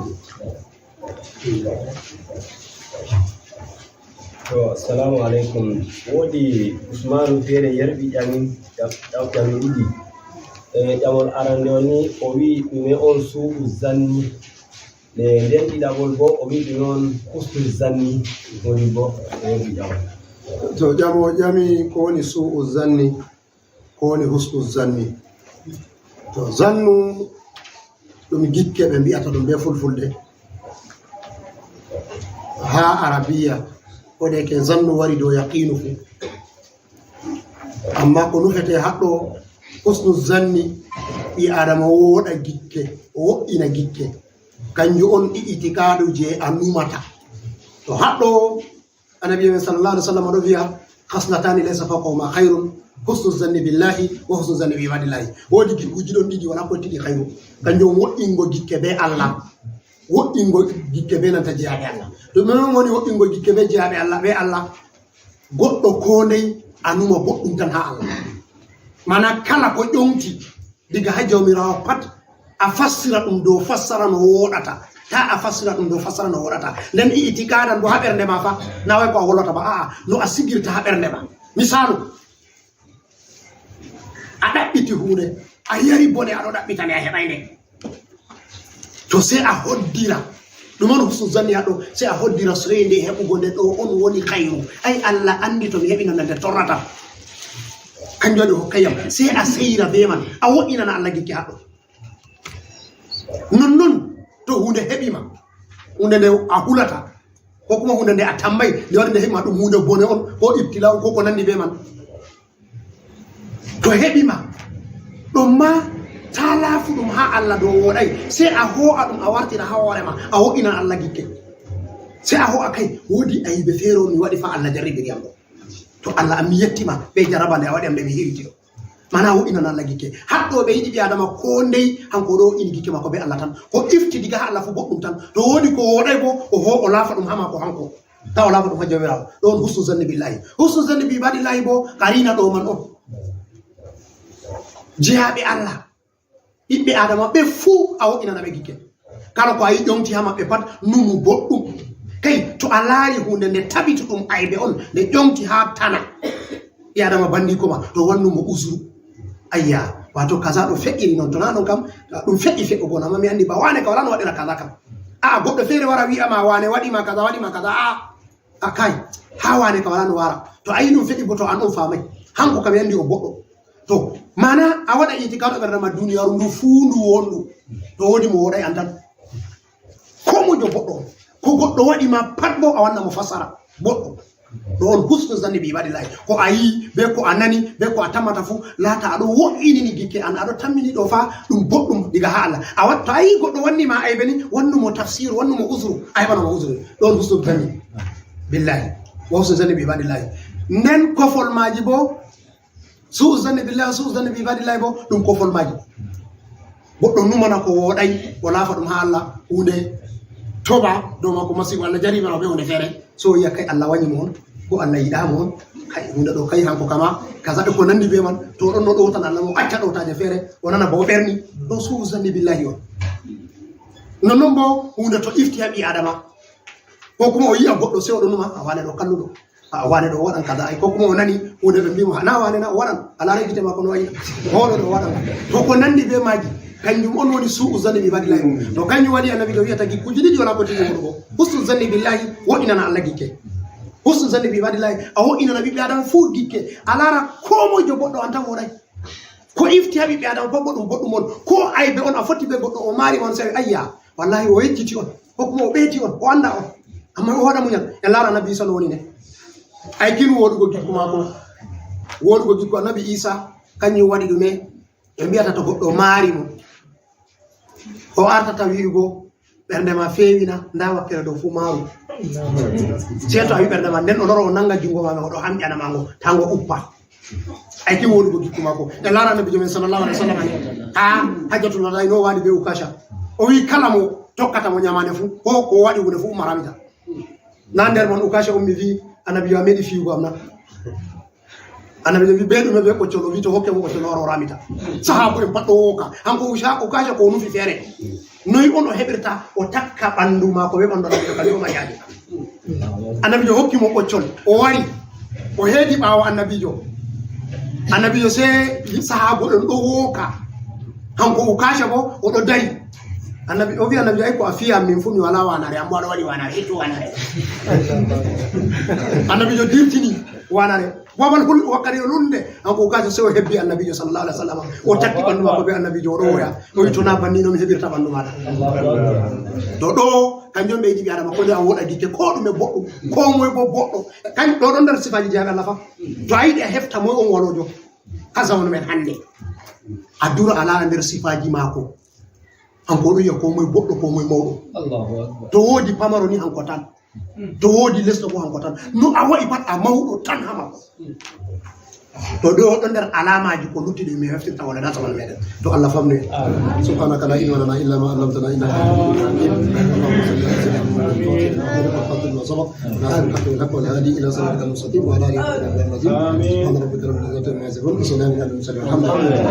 To, assalamu alaikum. Woodi Usmanu feere yarbi ƴami, ƴam-, ƴam-, ƴami ɗiɗi. E ƴamol arande on ni, o wi'i ɗume on su'u zanni? Nde nden ɗiɗaɓol bo, o wi'i ɗume on husnu zanni? Woni bo, o wi'i ƴamol. To ƴamo ƴami ko woni su'u zanni, ko woni husnu zanni? To zannu ɗum gikke ɓe mbi'ata ɗum be fulfulde. Haa Arabiya, ko de ke zannu wari dow yaqiinu fu. Amma ko nufete haɗɗo husnu zanni, ɓi Adama wooɗa gikke, o wo'ina gikke. Kanjum on i itikaadu je a numata. To haɗɗo Annabi men sallallahu alaihi wasallam ɗo wi'a, "Khaslatani laysa fawqahuma khairun, husnu zanni billahi wa husnu zanni bi ibadillahi." Woodi gikkuji ɗon ɗiɗi, wala ko tiɗi khairu. Kanjum wo'ingo gikke be Allah. Wo'ingo gikke be nanta jeyaaɓe Allah. To ɗum non woni wo'ingo gikke be jeyaaɓe Allah, be Allah, goɗɗo ko ndey a numa boɗɗum tan haa Allah. Mana kala ko ƴoŋti diga haa Jawmiraawo pat, a fassira ɗum dow fassara no wooɗata. Ta a fassira ɗum dow fassara no wooɗata. Nden i itikadan bo haa ɓernde ma fa, na way ko a hollata ba, a'a, no a sigirta haa ɓernde ma. Misaalu, a ɗaɓɓiti huunde, a yari bone, a ɗo ɗaɓɓita nde, a heɓay nde. To sey a hoddira. Ɗum on husnu zanni haɗɗo, sey a hoddira soyde heɓugo nde ɗo on woni khairu. Ay, Allah anndi to mi heɓi nde, nde torrata. Kanjum waɗi o hokkay yam. Sey a seyra be man, a wo'inana Allah gikke haɗɗo. Nonnon, to huunde heɓi ma, huunde nde a hulata, ko kuma huunde nde a tammaay, nde waɗi nde heɓi ma ɗum huunde bone on, ko ibtila on, ko ko nanndi be man. To heɓi ma, ɗon ma ta laafu ɗum haa Allah dow wooɗay, sey a hoo'a ɗum a wartira haa hoore ma, a wo'inan Allah gikke. Sey a hoo'a kay, woodi aybe feere on mi waɗi fa Allah jarribiri yam ɗo. To Allah, an mi yetti ma be jaraba nde a waɗi am nde mi hiriti ɗo. Mana wo'inan Allah gikke. Haɗɗo ɓe yiɗi ɓi Adama ko ndey, hanko ɗo ini gikke maako be Allah tan. Ko ifti diga haa Allah fu boɗɗum tan. To woodi ko wooɗay bo, o hoo-, o laafa ɗum haa maako hanko. Ta o laafa ɗum haa Jawmiraawo. Ɗon husnu zanni billahi. Husnu zanni bi ibadillahi bo, qarina ɗo man on. Jeyaaɓe Allah. Ɓiɓɓe Adama ɓe fuu a wo'inana ɓe gikke. Kala ko a yi ƴoŋti haa maɓɓe pat, numu boɗɗum. Kay, to a laari huunde nde tabituɗum aybe on, nde ƴoŋti haa tana. Ɓi Adama bandiiko ma, to wannu mo uzuru. Ayya, waato kaza ɗo feƴƴiri non, to na non kam, ɗum feƴƴi feƴƴugo, amma mi anndi ba wane ka wala no waɗira kaza kam. A'a, goɗɗo feere wara wi'a ma wane waɗi ma kaza, waɗi ma kaza, a'a. A kay, haa wane ka wala no wara. To a yi ɗum feƴƴi bo to an on faamay. Hanko kam yandi o boɗɗo. To, mana a waɗa itikaadu ɓernde ma duniyaaru ndu fuu ndu wondu. To woodi mo wooɗay an tan. Ko mojo boɗɗo on. Ko goɗɗo waɗi ma pat bo a wanna mo fasara. Boɗɗo. Ɗo on husnu zanni bi ibadillahi. Ko a yi, be ko a nani, be ko a tamata fu, laata a ɗo wo'inini gikke an, a ɗo tammini ɗo fa ɗum boɗɗum diga haa Allah. A wat-, to a yi goɗɗo wanni ma aybe ni, wannu mo tafsir, wannu mo uzru. A heɓana mo uzru. Ɗo on husnu zanni billahi. Wa husnu zanni bi ibadillahi. Nden kofol maaji bo, su'u zanni billahi, su'u zanni bi ibadillahi bo, ɗum kofol maaji. Goɗɗo numana ko wooɗay, o laafa ɗum haa Allah, huunde toba dow maako masiibo, Allah jarribana o be huunde feere. So o yi'a kay Allah wanyi mo on, ko Allah yiɗaa mo on, kay huunde ɗo kay hanko kama, kaza e ko nanndi be man, to o ɗon no ɗowtan Allah mo acca ɗowtaaje feere, o nana ba o ɓerni, ɗo su'u zanni billahi on. Nonnon bo huunde to ifti haa ɓi Adama, ko kuma o yi'a goɗɗo sey o ɗo numa, a wane ɗo kalluɗo. A wane ɗo waɗan kaza, ay, ko kuma o nani huunde ɓe mbiimo, na wane na o waɗan, a laara gite maako no wayi, hoolo ɗo waɗan. To ko nanndi be maaji, kanjum on woni su'u zanni bi ibadillahi. To kanjum waɗi Annabiijo wi'ata gikkuuji ɗiɗi wala ko tigi waɗugo. Husnu zanni billahi, wo'inana Allah gikke. Husnu zanni bi ibadillahi, a wo'inana ɓiɓɓe Adama fuu gikke. A laara ko moijo boɗɗo an tan wooɗay. Ko ifti haa ɓiɓɓe Adama fof boɗɗum, boɗɗum on. Ko aybe on a fotti be goɗɗo o maari ma on sawi, ayya, wallahi o yejjiti on. Ko kuma o ɓeyti on, o annda on. Amma o waɗa muñal. En laara Annabi Iisa no woni ne. Ay kin wooɗugo gikku maako. Wooɗugo gikku Annabi Iisa, kanjum waɗi ɗume? Ɓe mbi'ata to goɗɗo maari mo, o artata wi'ugo, "Ɓernde ma feewina, ndaa wakkere ɗo fuu maaru." Sey to a wi ɓernde ma, nden o loro o nanga junngo ma, o ɗo hamƴana ma ngo, taa ngo uppa. Ay kin wooɗugo gikku maako. En laara Annabiijo men sallallahu alaihi wasallam ne. Haa Hajjatul Wadaa no waali be Ukasha. O wi kala mo tokkata mo nyamaande fuu, ko, ko waɗi huunde fuu umma ramita. Na nder mon Ukasha ummi wi, "Annabiijo a meeɗi fiyugo am na?" Annabiijo wi, "Be ɗume be ɓoccol?" O wi, "To hokke mo ɓoccol, o wara o ramita." Sahaabu en pat ɗo wooka. Hanko Usha-, Ukasha ko o nufi feere. Noy on o heɓirta o takka ɓanndu maako be ɓanndu Annabiijo, kadi o maƴaade. Annabiijo hokki mo ɓoccol, o wari, o heedi ɓaawo Annabiijo. Annabiijo sey sahaabu en ɗo wooka. Kanko Ukasha bo, oɗo dari. Annabi, o wi Annabi, "Ay ko a fiya min fu mi wala wanare, ambo aɗa waɗi wanare, ittu wanare." Annabijo dirtini wanare. Bobal hul wakkati o lunde, kanko Ukasha sewo hebbi Annabijo sallallahu alaihi wasallam. O tatti ɓandu makko be Annabijo, oɗo woya. O wi, "To na banni no mi heɓirta ɓandu maɗa." To ɗo, kanjum ɓe yiɗi ɓe adama, ko nde a woɗa dikke, ko ɗume boɗɗum, ko moye bo boɗɗo. Kan ɗo ɗon nder sifaji jeyaɓe Allah fa. To a yiɗi a hefta moye on walojo. Ka zamanu men hannde, a dura a laara nder sifaaji maako. Hanko o ɗo yiya ko moye boɗɗo, ko moye mawɗo. Allahu akbar. To woodi pamaro ni hanko tan. To woodi lesɗo bo hanko tan. No a wa'i pat a mawɗo tan ha maako. To ɗo ɗo nder alamaaji ko luttuɗe mi heftirta wala na zaman meɗen. To Allah famnu en. سبحانك لا علم لنا إلا ما علمتنا إنك أنت العليم الحكيم. اللهم صل على سيدنا محمد الفاتح لما أغلق والخاتم لما سبق ناصر الحق بالحق والهادي إلى صراطك المستقيم وعلى آله وصحبه أجمعين. سبحان ربك رب العزة عما يصفون وسلام على المرسلين والحمد لله.